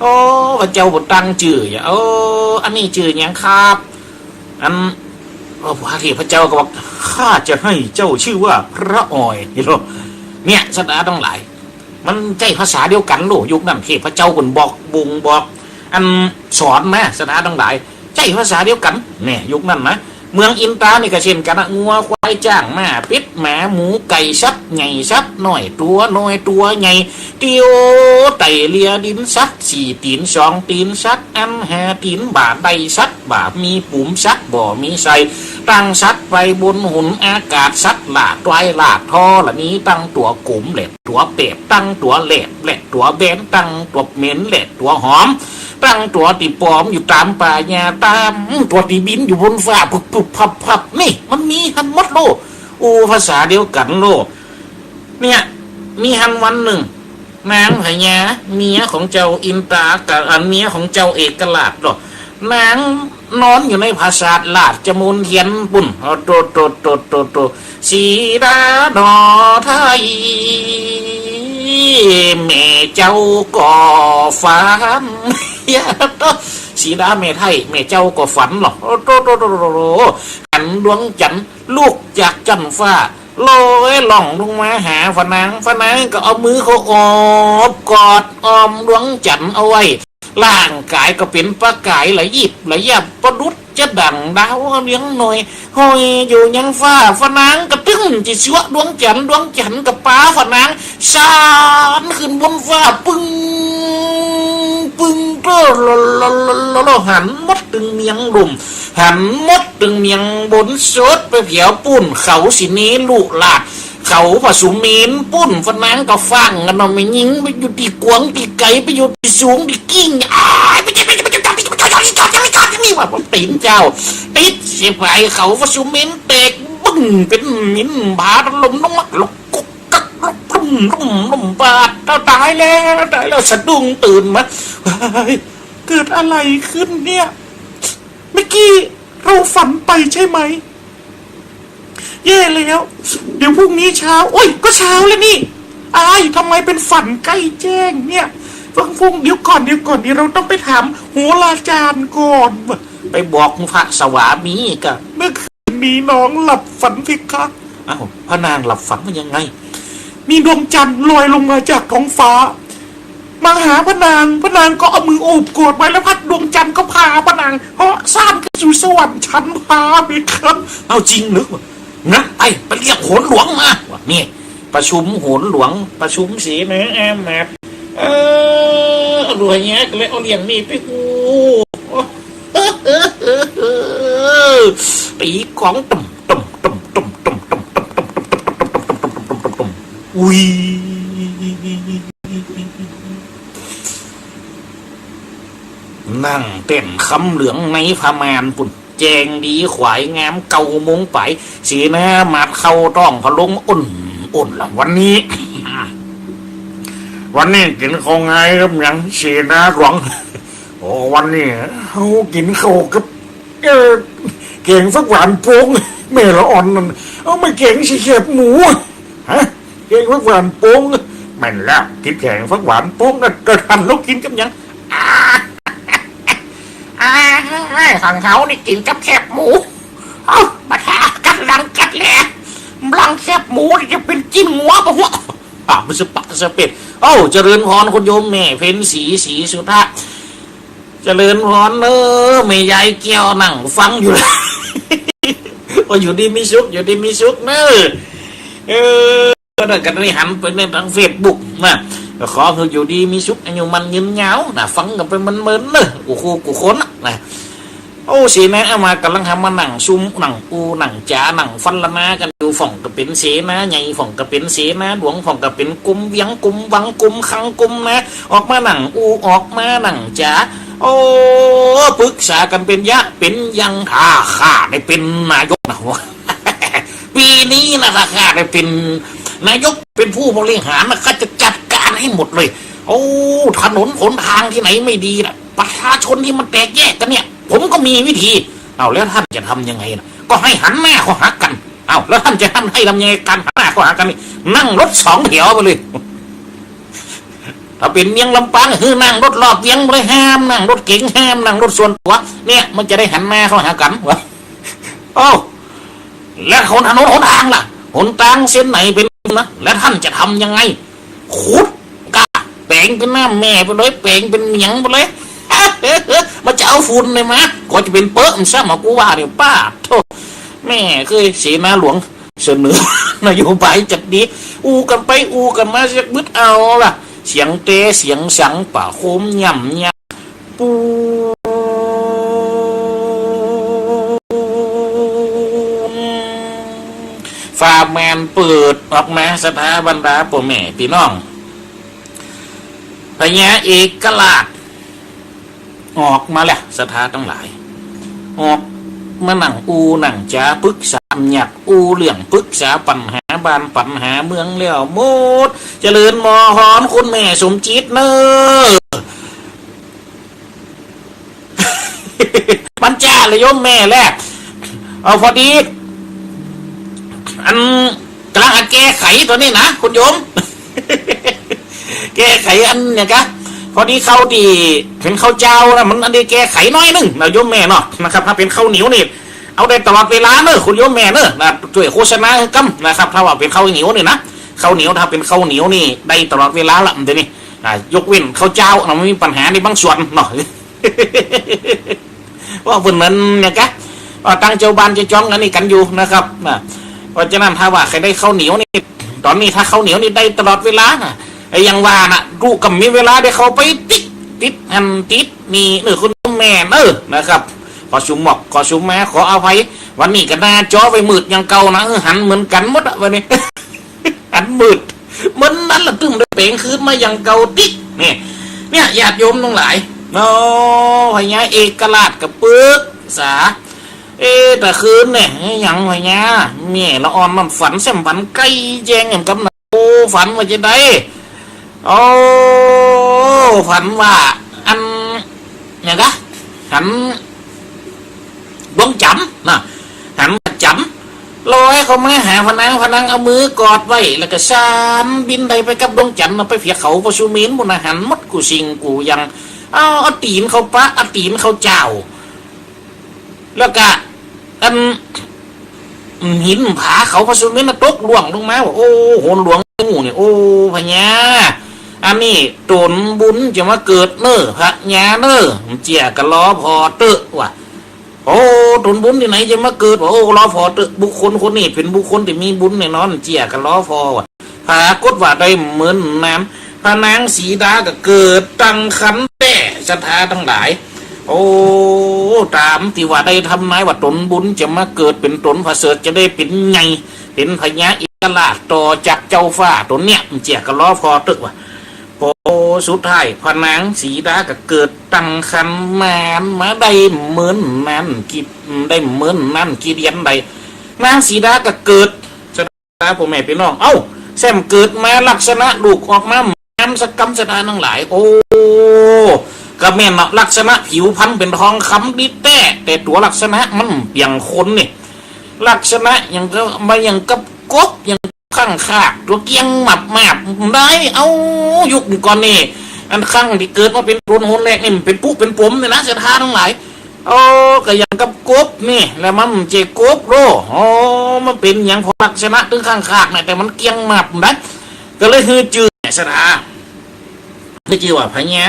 โอ้ พระเจ้าบ่ตั้งจื้ออะ โอ้ อันนี้จื้อหยังครับ อัน โอ้ พระเทพเจ้าก็บอก ข้าจะให้เจ้าชื่อว่าพระออย นี่โล เนี่ย ศรัทธาตังหลาย มันใจ๊ภาษาเดียวกั๋นโล ยุคนั้นเทพเจ้าเปิ้นบอก บ่งบอก อันสอนมา ศรัทธาตังหลาย ใจ๊ภาษาเดียวกั๋น เนี่ย ยุคนั้นนะ เมืองอินตานี่ก็เช่นกั๋นนะ งัว ควาย จ๊าง ม้า เป็ด หมา หมู ไก่ สัตว์ใหญ่ สัตว์น้อย ตั๋วน้อย ตั๋วใหญ่ เตี้ยวไต่เลียดิน สัตว์สี่ตี๋น สองตี๋น สัตว์อันห้าตี๋น บ่าได้สัตว์ บ่ามีปุ๋ม สัตว์บ่มีไส้ ตั้งสัตว์ไปบนหนอากาศ สัตว์ลาดตวยลาดธรณี ตั้งตั๋วก๋มและตั๋วแปบ ตั้งตั๋วแหลบและตั๋วแบน ตั้งตั๋วเหม็นและตั๋วหอม ตั้งตั๋วตี้ปอมอยู่ต๋ามป่าหญ้า ต๋ามตั๋วตี้บินอยู่บนฟ้า พึบพึบพับพับ นี่ มันมีหั้นหมดโล อู้ภาษาเดียวกั๋นโล เนี่ย มีหั้นวันนึ่ง นางพญา เมียของเจ้าอินตา กับ อัน เมียของเจ้าเอกราชเนาะ นางนอนอยู่ในปราสาทราชมณเทียนปุ้น โอ้ โต โต โต โต โต สีดาหนอไท้ แม่เจ้าก็ฝัน เยียะ โต สีดาแม่ไท้แม่เจ้าก็ฝันลอ โอ้ โต โต โต โต โต หันดวงจั๋นทร์ลุกจากจั๊นฟ้า ลอยล่องลงมาหาฝนาง ฝนางก็เอามือเข้าโอบกอดอ้อมดวงจั๋นทร์เอาไว้ ร่างก๋ายก็เป๋นประก๋ายระยิบระยับประดุจจะดั่งดาวเรืองน้อย ห้อยอยู่ยังฟ้า ฝนางก็ตึงจะจั๊วดวงจั๋นทร์ ดวงจั๋นทร์ก็ปาฝนางสานขึ้นบนฟ้า ปึ้ง ปึ้ง โต โล โล โล โล หันหมดตึงเมียงลุ่ม หันหมดตึงเมียงบน สดไปแผวปู๊น เขาสิเนลุราช เขาผะสุเมนปู๊น ฝนางก็ฟั่งกั๋นเนาะ แม่ญิงไปอยู่ตี้กว้างตี้ไก๋ ไปอยู่ตี้สูงตี้กิ้ง อ้าย ไป ไป ไป ไป ไป ไป นี่ว่าผมตี๋นเจ้า ติดสิไปเขาผะสุเมนแตกบึ้งเป๋นหมินบาดลมลงมา ลกกุกกักลกลุ่มลุ่มลุ่มบาด ต๋ายแล้ว ต๋ายแล้ว สะดุ้งตื่นมา เฮ้ย เกิดอะไรขึ้นเนี่ย เมื่อกี้เราฝันไปใช่ไหม แย่แล้ว เดี๋ยวพรุ่งนี้เช้า โอ๊ย ก็เช้าแล้วนี่ อ้าย ทำไมเป็นฝันใกล้แจ้งเนี่ย ฟังฟง เดี๋ยวก่อน เดี๋ยวก่อน เดี๋ยวเราต้องไปถามโหราจารย์ก่อน ไปบอกพระสวามีกะ เมื่อคืนนี้น้องหลับฝันเพคะ อ้าว พระนางหลับฝันว่ายังไง มีดวงจันทร์ลอยลงมาจากท้องฟ้า มาหาพระนาง พระนางก็เอามือโอบกอดไว้ แล้วพัดดวงจันทร์ก็พาพระนางเหาะซ่านขึ้นสู่สวรรค์ชั้นฟ้าเพคะ เอาจริงหรือ งั้นไป ไปเรียกโหรหลวงมา ว่านี่ ประชุมโหรหลวง ประชุมเสนาอามาตย์ เออ เอารวยแยกเลย เอาเรื่องนี้ไปฮู้ ตี๋กอง ตึ้ม ตึ้ม ตึ้ม ตึ้ม ตึ้ม ตึ้ม ตึ้ม ตึ้ม ตึ้ม ตึ้ม ตึ้ม ตึ้ม อุ้ย นั่งเต้นคำเหลืองในผ้าม่านปู๊น แจ้งดีขวายงาม เก้าโมงไป เสนาอามาตย์เข้าต๊องพระโรง อุ่น อุ่นละวันนี้ วันนี้กิ๋นข้าวไงกับหยัง เสนาหลวง โอ้ วันนี้เฮากิ๋นข้าวกับ เออ แก๋งฟักหวานโป๊ง แม่ละอ่อนนั่น เอามาแก๋งใส่แคบหมู ฮะ แก๋งฟักหวานโป๊ง แม่นแล้ว กิ๋นแก๋งฟักหวานโป๊งนะ แต่ท่านลาวกิ๋นกับหยัง อ่า อ่า ของเฮานี่กิ๋นกับแคบหมู เอ้า บ่ากัดหลังกัดแล หลังแคบหมูนี่จะเป๋นจิ๊นงัวบ่ฮู้ อ่า มันสะปะสะเปด เอ้า เจริญพรคุณโยมแม่เพ็ญศรี ศรีสุทธะ เจริญพรเน้อ แม่ยายแก้วนั่งฟังอยู่ โอ้ อยู่ดีมีสุข อยู่ดีมีสุขเน้อ เออ ก็ได้กันได้หันไปในตางเฟซบุ๊กนะ ก็ขอหื้ออยู่ดีมีสุข อายุมั่นยืนยาวนะ ฟังกั๋นไปเมินๆ เน้อ กู้คู่กู้คนนะ โอ้ เสนาอามาตย์ก่ำลังหามานั่งซุม นั่งอู้ นั่งจ๋า นั่งฟันละนากั๋นอยู่ ฝ่องก็เป๋นเสนาใหญ่ ฝ่องก็เป๋นเสนาหลวง ฝ่องก็เป๋นกรมเวียง กรมวัง กรมคลัง กรมนา ออกมานั่งอู้ ออกมานั่งจ๋า โอ้ ปึกษากั๋นเป๋นยะเป๋นยัง ถ้าข้าได้เป๋นนายกนะ ปี๋นี้นะ ถ้าข้าได้เป๋นนายก เป๋นผู้บริหารนะ ข้าจะจัดก๋านหื้อหมดเลย โอ้ ถนนหนตางตี้ไหนไม่ดีนะ ประชาชนตี้มันแตกแยกกั๋นเนี่ย ผมก็มีวิธี เอ้า แล้วท่านจะทำยังไงนะ ก็ให้หันหน้าเข้าหากั๋น เอ้า แล้วท่านจะทำ ให้ทำยังไง ก๋านหันหน้าเข้าหากั๋นนี่ นั่งรถสองแถวไปเลย ถ้าเป๋นเวียงลำปาง หื้อนั่งรถรอบเวียงไปเลย ห้ามนั่งรถเก๋ง ห้ามนั่งรถส่วนตั๋ว เนี่ย มันจะได้หันหน้าเข้าหากั๋นวะ โอ้ แล้วถนนหนตางล่ะ หนตางเส้นไหนเป๋นนะ แล้วท่านจะทำยังไง ขุดก้า แป๋งเป๋นน้ำแม่ไปเลย แป๋งเป๋นเหมียงไปเลย มันจะเอาฝุ่นเลยมะ ก็จะเป๋นเป๊อะมันซ้ำมา กูว่าเนี่ย ป๊าดโธ่ แม่เอ้ย เสนาหลวงเสนอนโยบายจักดี อู้กั๋นไปอู้กั๋นมาสักบึด เอาล่ะ เสียงเตเสียงสัง ป้าโคมย่ำยา ปูน ฟ้าม่านเปิดออกมา ศรัทธาบรรดาป้อแม่ปี้น้อง พญาเอกราชออกมาแล้ว ศรัทธาตังหลาย ออกมานั่งอู้นั่งจ๋า ปึกษาบัญญัติ อู้เรื่องปึกษาปัญหาบ้านปัญหาเมืองแล้วหมด เจริญพรคุณแม่สมจิตเน้อ มันจ้าละโยมแม่แล เอาพอดี อันก๋ำลังแก้ไขตั๋วนี้นะคุณโยม แก้ไขอันเนี่ยกะ พอดีข้าวตี้เป๋นข้าวเจ้านะ มันอันได้แก้ไขหน้อยนึ่งนะโยมแม่เนาะ นะครับ ถ้าเป๋นข้าวเหนียวนี่ เอาได้ตลอดเวลาเนอะ คุณโยมแม่เนอะ นะ จ้วยโฆษณาหื้อก้ำนะครับ ถ้าว่าเป๋นข้าวเหนียวนี่นะ ข้าวเหนียว ถ้าเป๋นข้าวเหนียวนี่ ได้ตลอดเวลาละ มันจะนี่ อ่า ยกเว้นข้าวเจ้านะ มันมีปัญหาในบางส่วนเนาะ ว่าเปิ้นเหมือนเนี่ยกะ ว่าตั้งเจ้าบ้านเจ้าจ้องอันนี้กั๋นอยู่นะครับ นะ เพราะฉะนั้นถ้าว่าใผได้ข้าวเหนียวนี่ ต๋อนนี้ถ้าข้าวเหนียวนี่ได้ตลอดเวลานะ ไอ้อย่างว่าน่ะ ลูกก็มีเวลาได้เข้าไปติ๊ก ติ๊กหั้นติ๊กนี่เนอะ คุณแม่เนอะ นะครับ ขอสุหมอก ขอสุมา ขออภัย วันนี้ก็หน้าจอไปมืดอย่างเก่านะ เออ หันเหมือนกั๋นหมดอะวันนี้ หันมืด เหมือนนั้นละ ตึงได้แป๋งคืนมาอย่างเก่าติ๊ก นี่ เนี่ย ญาติโยมตังหลาย เนาะ พญาเอกราชก็ปึกษา เอ๊ะ ตะคืนเนี่ย หยังพญา แม่ละอ่อนมันฝันแซ่มฝันไกลแจ้งอย่างกำ โอ้ ฝันว่าจะได้ โอ้ ฝันว่า อัน หยังกะ หัน ดวงจั๋นทร์นะ หันจั๋นทร์ลอยเข้ามาหาผะนัง ผะนังเอามือกอดไว้ แล้วก็สานบินได้ไปกับดวงจั๋นทร์นะ ไปเปียกเขาพระสุเมรุปู๊นนะ หันหมดกู้สิ่งกู้อย่าง เอา เอาตี๋นเข้าปะ เอาตี๋นเข้าเจ้า แล้วก็ อัน หินผาเขาพระสุเมรุน่ะตกร่วงลงมาว่า โอ้ โหนหลวงหมู่นี่ โอ้ พญา อันนี้ต๋นบุญจะมาเกิดเน่อ พญาเน่อ เจียก็รอผ่อเต๊อะว่ะ โอ้ ต๋นบุญตี้ไหนจะมาเกิดว่ะ โอ้ รอผ่อเต๊อะ บุคคลคนนี้เป๋นบุคคลตี้มีบุญแน่นอน เจียก็รอผ่อว่ะ ผากฏว่าได้เหมือนนั้น ผะนางสีดาก็เกิดตั้งครรภ์แต๊ ศรัทธาตังหลาย โอ้ ต๋ามตี้ว่าได้ทำนายว่าต๋นบุญจะมาเกิดเป๋นต๋นประเสริฐ จะได้เป๋นใหญ่ เป๋นพญาเอกราชต่อจากเจ้าฟ้าต๋นเนี่ย เจียก็รอผ่อเต๊อะว่ะ โอ้ สุดท้ายผะนางสีดาก็เกิดตั้งครรภ์มา มาได้เหมือนนั้นกี่ ได้เหมือนนั้นกี่เดือนได้ นางสีดาก็เกิด ศรัทธาพ่อแม่ปี้น้อง เอ้า แซ่มเกิดมาลักษณะลูกออกมางามสักกำ ศรัทธาตังหลาย โอ้ ก็แม่นเนาะ ลักษณะผิวพรรณเป๋นทองคำดีแต๊ แต่ตั๋วลักษณะมันเปียงคนนี่ ลักษณะอย่างก็มาอย่างกับกบ อย่างข้างคาก ตั๋วเกียงหมับหมาบได้ เอ้า ยุคก่อนนี่ อันข้างตี้เกิดมาเป๋นต๋นหนแรกนี่ มันเป๋นปุ๊เป๋นป๋มเนี่ยนะ ศรัทธาตังหลาย โอ้ ก็อย่างกับกบนี่ แล้วมันเจ้ากบโล โอ้ มันเป๋นอย่างพอลักษณะตึงข้างคากนะ แต่มันเกียงหมับได้ ก็เลยหื้อจื้อเนี่ย ศรัทธา หื้อจื้อว่าพญา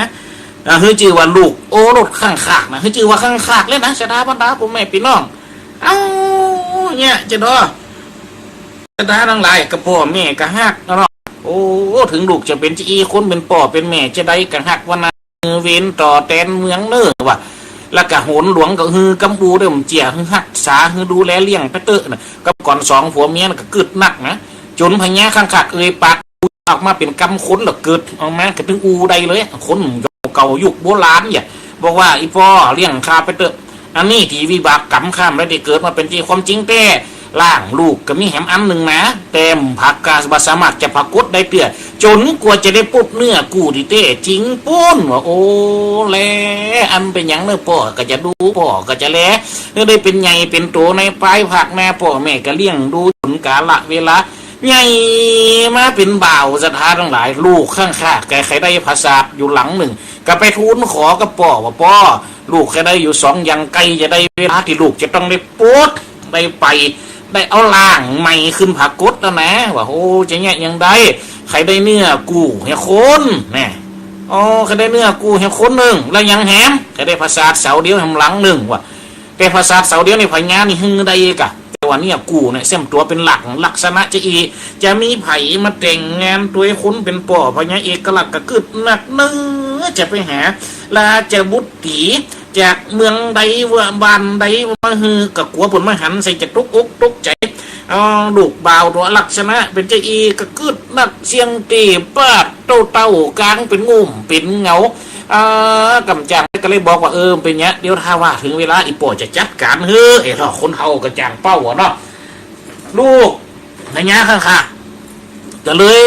อ่า หื้อจื้อว่าลูกโอรสข้างคากนะ หื้อจื้อว่าข้างคากเลยนะ ศรัทธาบรรดาพ่อแม่พี่น้อง เอ้า เนี่ยจะดอ ศรัทธาตังหลาย ก็พ่อแม่ก็ฮักเนาะ โอ้ เถิงลูกจะเป๋นจะอี้คนเป๋นป้อเป๋นแม่จะใดก็ฮักว่านา หื้อเวรต่อแตนเมืองเน่อว่ะ แล้วก็โหนหลวงก็หื้อกำปูเด้อ เจียหื้อฮักษา หื้อดูแลเลี้ยงไปเต๊อะนะ กับก่อนสองผัวเมียน่ะก็กึ๊ดนักนะ จ๋นพญาข้างคากเอ่ยปากออกมาเป๋นกำคน แล้วเกิดออกมาก็ตึงอู้ได้เลย คนเก่ายุคโบราณเนี่ย บอกว่า อี่ป้อเลี้ยงข้าไปเต๊อะ อันนี้ตี้วิบากกรรมข้าบ่ได้เกิดมาเป๋นตี้ ความจริงแต๊ ร่างลูกก็มีแหมอันนึ่งนะ แต่บ่ปรากฏ บ่สามารถจะปรากฏได้เตื้อ จ๋นกว่าจะได้ปบเนื้อกู้ตี้แต๊จริงปู๊น ว่า โอ้ แล อันเป๋นหยังเน่อ ป้อก็จะดู ป้อก็จะแล เมื่อได้เป๋นใหญ่เป๋นโตในภายภาคหน้า ป้อแม่ก็เลี้ยงดูจ๋นกาละเวลา ใหญ่มาเป๋นบ่าว ศรัทธาตังหลาย ลูกข้างคากก็ใค่ได้ปราสาทอยู่หลังนึ่ง ก็ไปทูลขอกับป้อว่า ป้อ ลูกใค่ได้อยู่สองอย่าง ใก้จะได้เวลาตี้ลูกจะต้องได้ปด ได้ไป ได้เอาร่างใหม่ขึ้นปรากฏแล้วนะ ว่า โอ้ จะเยียะยังได้ ใค่ได้เนื้อกู้หื้อคนนะ อ๋อ ใค่ได้เนื้อกู้หื้อคนนึ่ง แล้วยังแหม ใค่ได้ปราสาทเสาเดียวแหมหลังนึ่งว่ะ แต่ปราสาทเสาเดียวนี่พญานี่หื้อได้กะ แต่ว่าเนื้อกู้เนี่ยแซ่มตั๋วเป๋นหลัก ลักษณะจะอี้ จะมีใผมาแต่งงานตวยคนเป๋นป้อ พญาเอกราชก็กึ๊ดนักเน่อ จะไปหาราชบุตรีจากเมืองใดว่าบ้านใดมาหื้อ ก็กั๋วเปิ้นมาหันใส่จะตกอกตกใจ๋ เอ้า ลูกบ่าวตั๋วลักษณะเป๋นจะอี้ก็กึ๊ดนัก เสี้ยงตี้ปาดเต้าเต้ากางเป๋นงูมเป๋นเหงา อ่า กำจ่างก็เลยบอกว่า เออ เป๋นเยียะ เดี๋ยวถ้าว่าเถิงเวลาอี่ป้อจะจัดก๋านหื้อ เอ้ย คนเฒ่าก็จ่างเป้าอะเนาะ ลูกพญาข้างคากก็เลย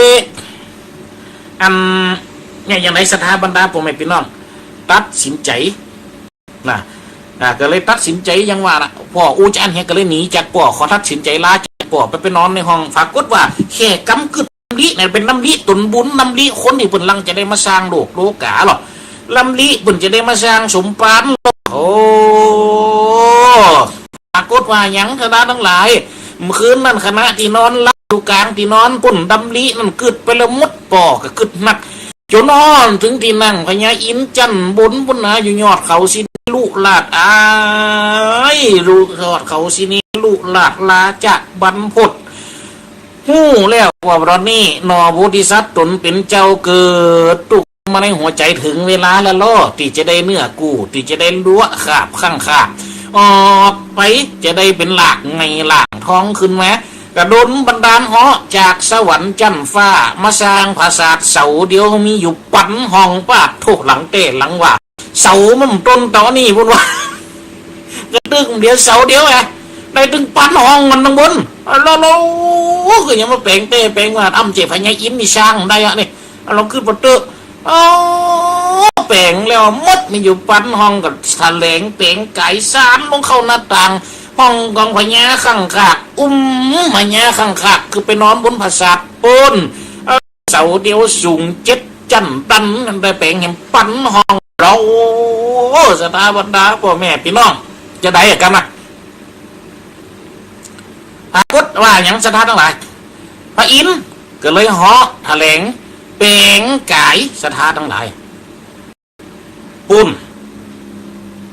อัน เนี่ย อย่างใดศรัทธาบรรดาพ่อแม่พี่น้อง ตัดสินใจ๋ นะ อ่า ก็เลยตัดสินใจ๋อย่างว่าน่ะ ป้ออู้จะอั้นเหียก็เลยหนีจากป้อ ขอตัดสินใจ๋ลาจากป้อไป ไปนอนในห้อง ปรากฏว่าแค่กำกึ๊ดดำริเนี่ยเป๋นดำริต๋นบุญ ดำริคนตี้เปิ้นลังจะได้มาสร้างโลกโลก๋าหรอก ลำลิเปิ้นจะได้มาสร้างสมภาร โอ้ ปรากฏว่าหยัง ศรัทธาตังหลาย คืนนั้นขณะตี้นอนหลับอยู่ก๋างตี้นอนปุ้น ดำรินั้นกึ๊ดไปแล้วหมดป้อ ก็กึ๊ดนัก จ๋นฮอดเถิงตี้นั่งพญาอินทร์จั๊นบนปุ้นนา อยู่ยอดเขาสิเนรุราช อ้าย อยู่ยอดเขาสิเนรุราชราชบัณฑิต ฮู้แล้วว่าต๋อนนี้หนอโพธิสัตว์ต๋นเป๋นเจ้าเกิดตุ๊กมาในหัวใจ๋ เถิงเวลาแล้วลอ ตี้จะได้เนื้อกู้ ตี้จะได้ลัวขาบข้างคากออกไป จะได้เป๋นหลากไงหลากทองขึ้นมา ก็ดลบันดาลเหาะจากสวรรค์จั๊นฟ้า มาสร้างผาสาทเสาเดียวมีอยู่ปันห้อง ปาดโธ่ หลังแต๊หลังว่า เสามันต้นต๋อนี้ปุ้นว่า กระตึ้งเดียวเสาเดียวอะ ได้ตึงปันห้องมันตังบน แล้ว แล้ว ก็ยังมาแป๋งแต๊แป๋งว่า อ้ำเจ้าพญาอินทร์นี่สร้างได้อะนี่ ลองกึ๊ดไปเต๊อะ โอ้ แป๋งแล้วหมดมีอยู่ปันห้อง ก็แสลงแป๋งก๋ายสานลงเข้าหน้าต่าง ห้องของพญาข้างคาก อุ้มพญาข้างคาก คือไปนอนบนผาสาทปุ้น เสาเดียวสูงเจ็ดจั๊นตัน ได้แป๋งแหมปันห้อง โอ้ ศรัทธาบรรดาป้อแม่ปี้น้อง จะได้อะกำนะ ปรากฏว่าหยัง ศรัทธาตังหลาย พระอินทร์ก็เลยเหาะแถลงแป๋งก๋าย ศรัทธาตังหลาย ปุ้น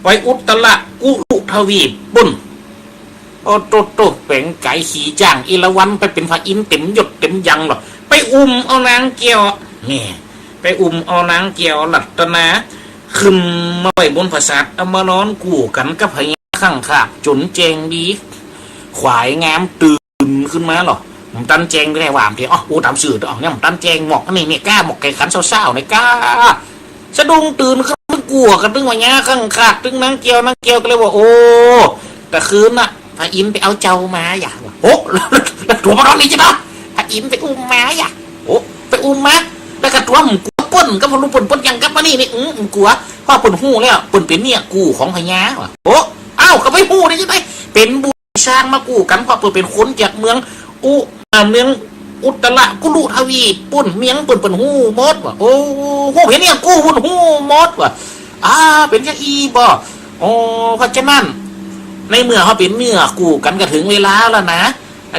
ไปอุตตรกุรุทวีปปุ้น โอ้โตโต แป๋งก๋ายขี่จ้างเอราวัณไปเป๋นพระอินทร์เต๋มยศเต๋มยังลอ ไปอุ้มเอานางแก้ว แม่ ไปอุ้มเอานางแก้วรัตนา ขึ้นมาไว้บนผาสาท เอามานอนกู้กั๋นกับพญาข้างคาก จ๋นแจ้งดี ขวายงามตื่นขึ้นมาลอ บ่ตันแจ้งได้ว่าเตีย อ๋อ อู้ ต๋ามซื่อ อ๋อ ยังบ่ตันแจ้ง หมอกอันนี้เนี่ยก้า หมอกไก่ขันเศร้าๆ เนี่ยก้า สะดุ้งตื่นขึ้น กั๋วกั๋นตึงพญาข้างคาก ตึงนางแก้ว นางแก้วก็เลยว่า โอ้ ตะคืนน่ะ พระอินทร์ไปเอาเจ้ามาอย่า ว่า โอ้ แล้วตั๋วบ่นอนนี่จ้ะเนาะ พระอินทร์ไปอุ้มมาอย่า โอ้ ไปอุ้มมา แล้วก็ตั๋วบ่กั๋วเปิ้น ก็บ่ฮู้เปิ้น เปิ้นยังกลับมานี่นี่ อืม บ่กั๋ว เพราะเปิ้นฮู้แล้ว เปิ้นเป๋นเมียกู้ของพญา ว่า โอ้ อ้าว ก็ไปฮู้ได้จังใด เป๋นบุญ สร้างมากู้กั๋น เพราะเปิ้นเป๋นคนจากเมืองอุ อ่า เมืองอุตตรกุรุทวีปปุ้น เมืองเปิ้น เปิ้นฮู้หมดว่า โอ้ ฮู้เป๋นเมียกู้ปุ้น ฮู้หมดว่า อ่า เป๋นจาอี้บ่ โอ้ เพราะฉะนั้น ในเมื่อเฮาเป๋นเมียกู้กั๋น ก็เถิงเวลาแล้วนะ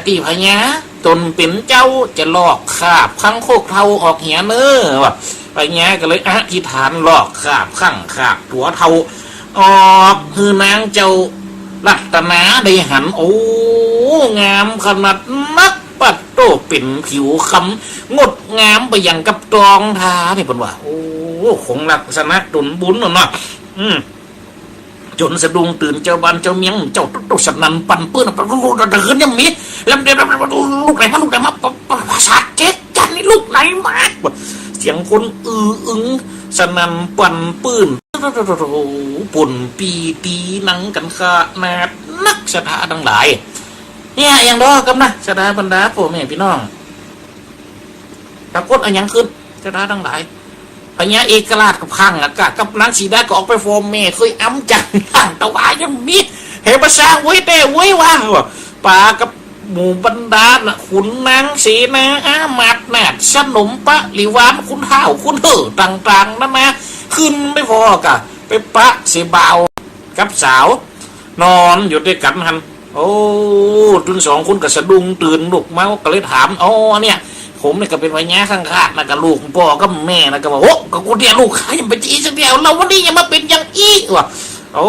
ตี้พญาต๋นเป๋นเจ้าจะลอกคราบข้างคกเฒ่าออกเหียเน่อ ว่า พญาก็เลยอธิษฐานลอกคราบข้างคากตั๋วเฒ่า ออกหื้อนางเจ้ารัตนาได้หัน โอ้ งามขนาดนัก ปัดโต้ เป๋นผิวคำ งดงามไปอย่างกับตองทานี่เปิ้นว่า โอ้ คงลักษณะต๋นบุญน่ะเนาะ อืม จ๋นสะดุ้งตื่นเจ้าบ้านเจ้าเมือง เจ้าตุ๊กสนั่นปั่นปื้น ปะ ลูก ลูก ลูก ตื่นยังมี แล้วเดี๋ยว ลูกไหนมา ลูกไหนมา ปะ ปะ ผาสาทเจ็ดจั๊นนี่ลูกไหนมา เสียงคนอื้ออึง สนั่นปั่นปื้น โอ้โห ป่นปี้ตี๋หนังกั๋นขนาดนัก ศรัทธาตังหลาย เนี่ย อย่างเดียวกำนะ ศรัทธาบรรดาป้อแม่ปี้น้อง ปรากฏอะหยังขึ้น ศรัทธาตังหลาย พญาเอกราชก็พังอะกะ กับนางสีดาก็ออกไปฟ้อแม่ เขยอำจัง ต่างตะวายังมี เหมาสร้างเว้ยแต๊เว้ยว่า ปากับหมู่บรรดาน่ะ ขุนนางเสนาอามาตย์นาถ สนมปริวาร ขุนท้าวขุนเห่อต่างๆ นานา ขึ้นไปฟ้อกะ ไปปะเสียบ่าวกับสาว นอนอยู่ตวยกั๋นหั้น โอ้ ตึงสองคนก็สะดุ้งตื่นลุกมา ก็เลยถาม อ๋อ เนี่ย ผมเนี่ยก็เป๋นพญาข้างคากนะ ก็ลูกป้อกับแม่นะ ก็ว่า โอ้ ก็กูเนี่ยลูกใผ ยังไปจี๋สักเดียว แล้ววันนี้ยังมาเป๋นอย่างอี้ ว่า โอ้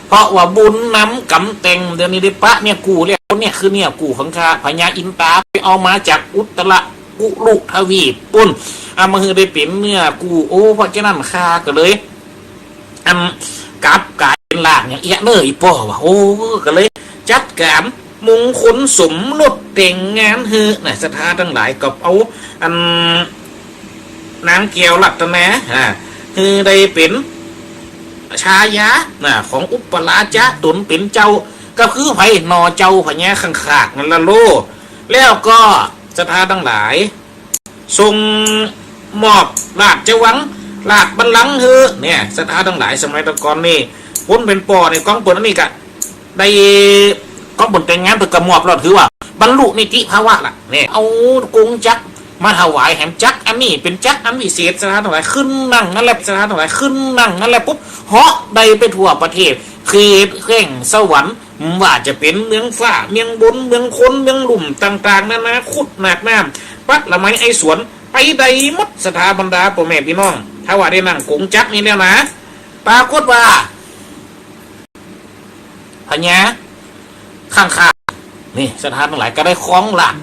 เพราะว่าบุญนำกรรมแต่ง เดี๋ยวนี้ได้ปะเมียกู้แล้ว คนเนี่ยคือเมียกู้ของข้า พญาอินตาไปเอามาจากอุตตรกุรุทวีปปุ้น เอามาหื้อได้เป๋นเมียกู้ โอ้ เพราะฉะนั้นข้าก็เลย อันกลับก๋ายเป๋นหลากอย่างเอี้ยเน่อ อี่ป้อว่า โอ้ ก็เลยจัดก๋านมงคลสมรสแต่งงานหื้อนะ ศรัทธาตังหลาย ก็เอาอันนางแก้วรัตนา อ่า หื้อได้เป๋นชายา นะ ของอุปราชะ ต๋นเป๋นเจ้า ก็คือไผหนอ เจ้าพญาข้างคากนั่นละโล แล้วก็ ศรัทธาตังหลาย ทรงมอบราชวัง ราชบัลลังก์หื้อ เนี่ย ศรัทธาตังหลาย สมัยตะก่อนนี่ คนเป๋นป้อนี่ ก้องเปิ้นอันนี้ก็ได้ ก้องเปิ้นแต่งงานเปิ้นก็มอบแล้ว ถือว่าบรรลุนิติภาวะละ เนี่ย เอากงจักร มาถวายแหมจักรอันนี้เป๋นจักรอันวิเศษ ศรัทธาตังหลาย ขึ้นนั่งนั่นแหละ ศรัทธาตังหลาย ขึ้นนั่งนั่นแหละปุ๊บ เหาะได้ไปทั่วประเทศ เขตแคว้นสวรรค์ ว่าจะเป๋นเมืองฟ้า เมืองบน เมืองคน เมืองลุ่มต่างๆ นานา คุดหนากน้ำ ปักละไมไอสวน ไปได้หมด ศรัทธาบรรดาป้อแม่ปี้น้อง ถ้าว่าได้นั่งก๋งจักรนี้แล้วนะ ปรากฏว่า พญาข้างคาก นี่ ศรัทธาตังหลาย ก็ได้ครองราชย์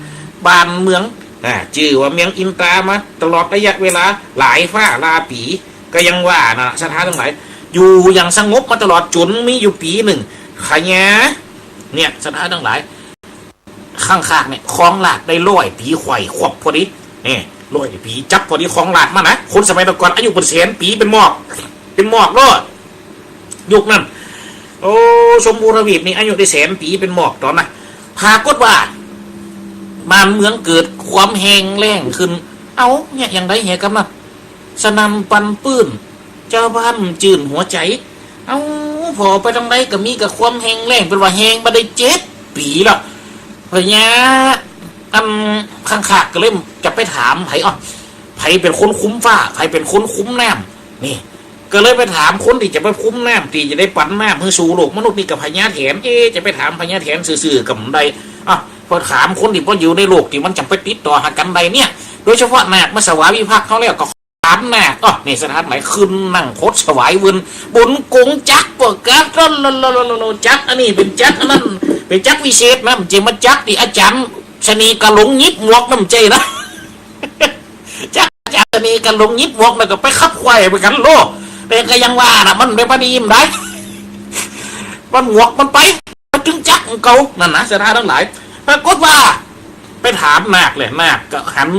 บ้านเมือง อ่า จื้อว่าเมืองอินตรามาตลอดระยะเวลาหลายฟ้าหลายปี ก็ยังว่านะ ศรัทธาตังหลาย อยู่อย่างสงบมาตลอด จ๋นมีอยู่ปี๋นึ่ง พญา เนี่ย ศรัทธาตังหลาย ข้างคากเนี่ย ครองราชย์ได้ร้อยปี๋ ไขว่ขวบพอดี นี่ ร้อยปี๋จั๊บพอดี ครองราชย์มานะ คนสมัยแต่ก่อนอายุเป๋นแสนปี๋ เป๋นหมอก เป๋นหมอกโลด ยุคนั้น โอ้ ชมพูทวีปนี่อายุได้แสนปี๋ เป๋นหมอกต๋อนนั้น ปรากฏว่า บ้านเมืองเกิดความแห้งแล้งขึ้น เอ้า เนี่ย อย่างใดแหกำนัน สนั่นปั่นปื้น จาวบ้านจื้นหัวใจ๋ เอ้า ผ่อไปตางใดก็มีแต่ความแห้งแล้ง เป๋นว่าแห้งมาได้เจ็ดปี๋แล้ว พญา อันข้างคากก็เลยจะไปถามไผ อ้อ ไผเป๋นคนคุมฟ้า ไผเป๋นคนคุมน้ำ นี่ ก็เลยไปถามคนตี้จะไปคุมน้ำ ตี้จะได้ปันน้ำหื้อสู่โลกมนุษย์นี่ ก็พญาแถน เอ๊ะ จะไปถามพญาแถนซื่อๆ ก็บ่ได้ อ่ะ พอถามคนตี้บ่อยู่ในโลกตี้มันจะไปติดต่อหากั๋นได้เนี่ย โดยเฉพาะนาคมาสวามิภักดิ์เขาแล้ว ก็ถามนาค อ้อ นี่ ศรัทธาตังหลาย ขึ้นนั่งคดสวายเวิน บนก๋งจักร ปรากฏ จักรอันนี้เป๋นจักรอันนั้น เป๋นจักรวิเศษนะ บ่ใจ้มาจักรตี้อาจ๋ารย์เสน่ห์กาหลงหยิบหมวกนะ บ่ใจ้นะ จักรอาจ๋ารย์เสน่ห์กาหลงหยิบหมวกแล้วก็ไปขับไขว่ไปกั๋นโลด แต่ก็ยังว่านะ มันไปบ่ดีบ่ได้ มันหมวกมันไป มันตึงจักรของเก่า นั่นนะ ศรัทธาตังหลาย ปรากฏว่า ไปถามนาคแหละ นาคก็หัน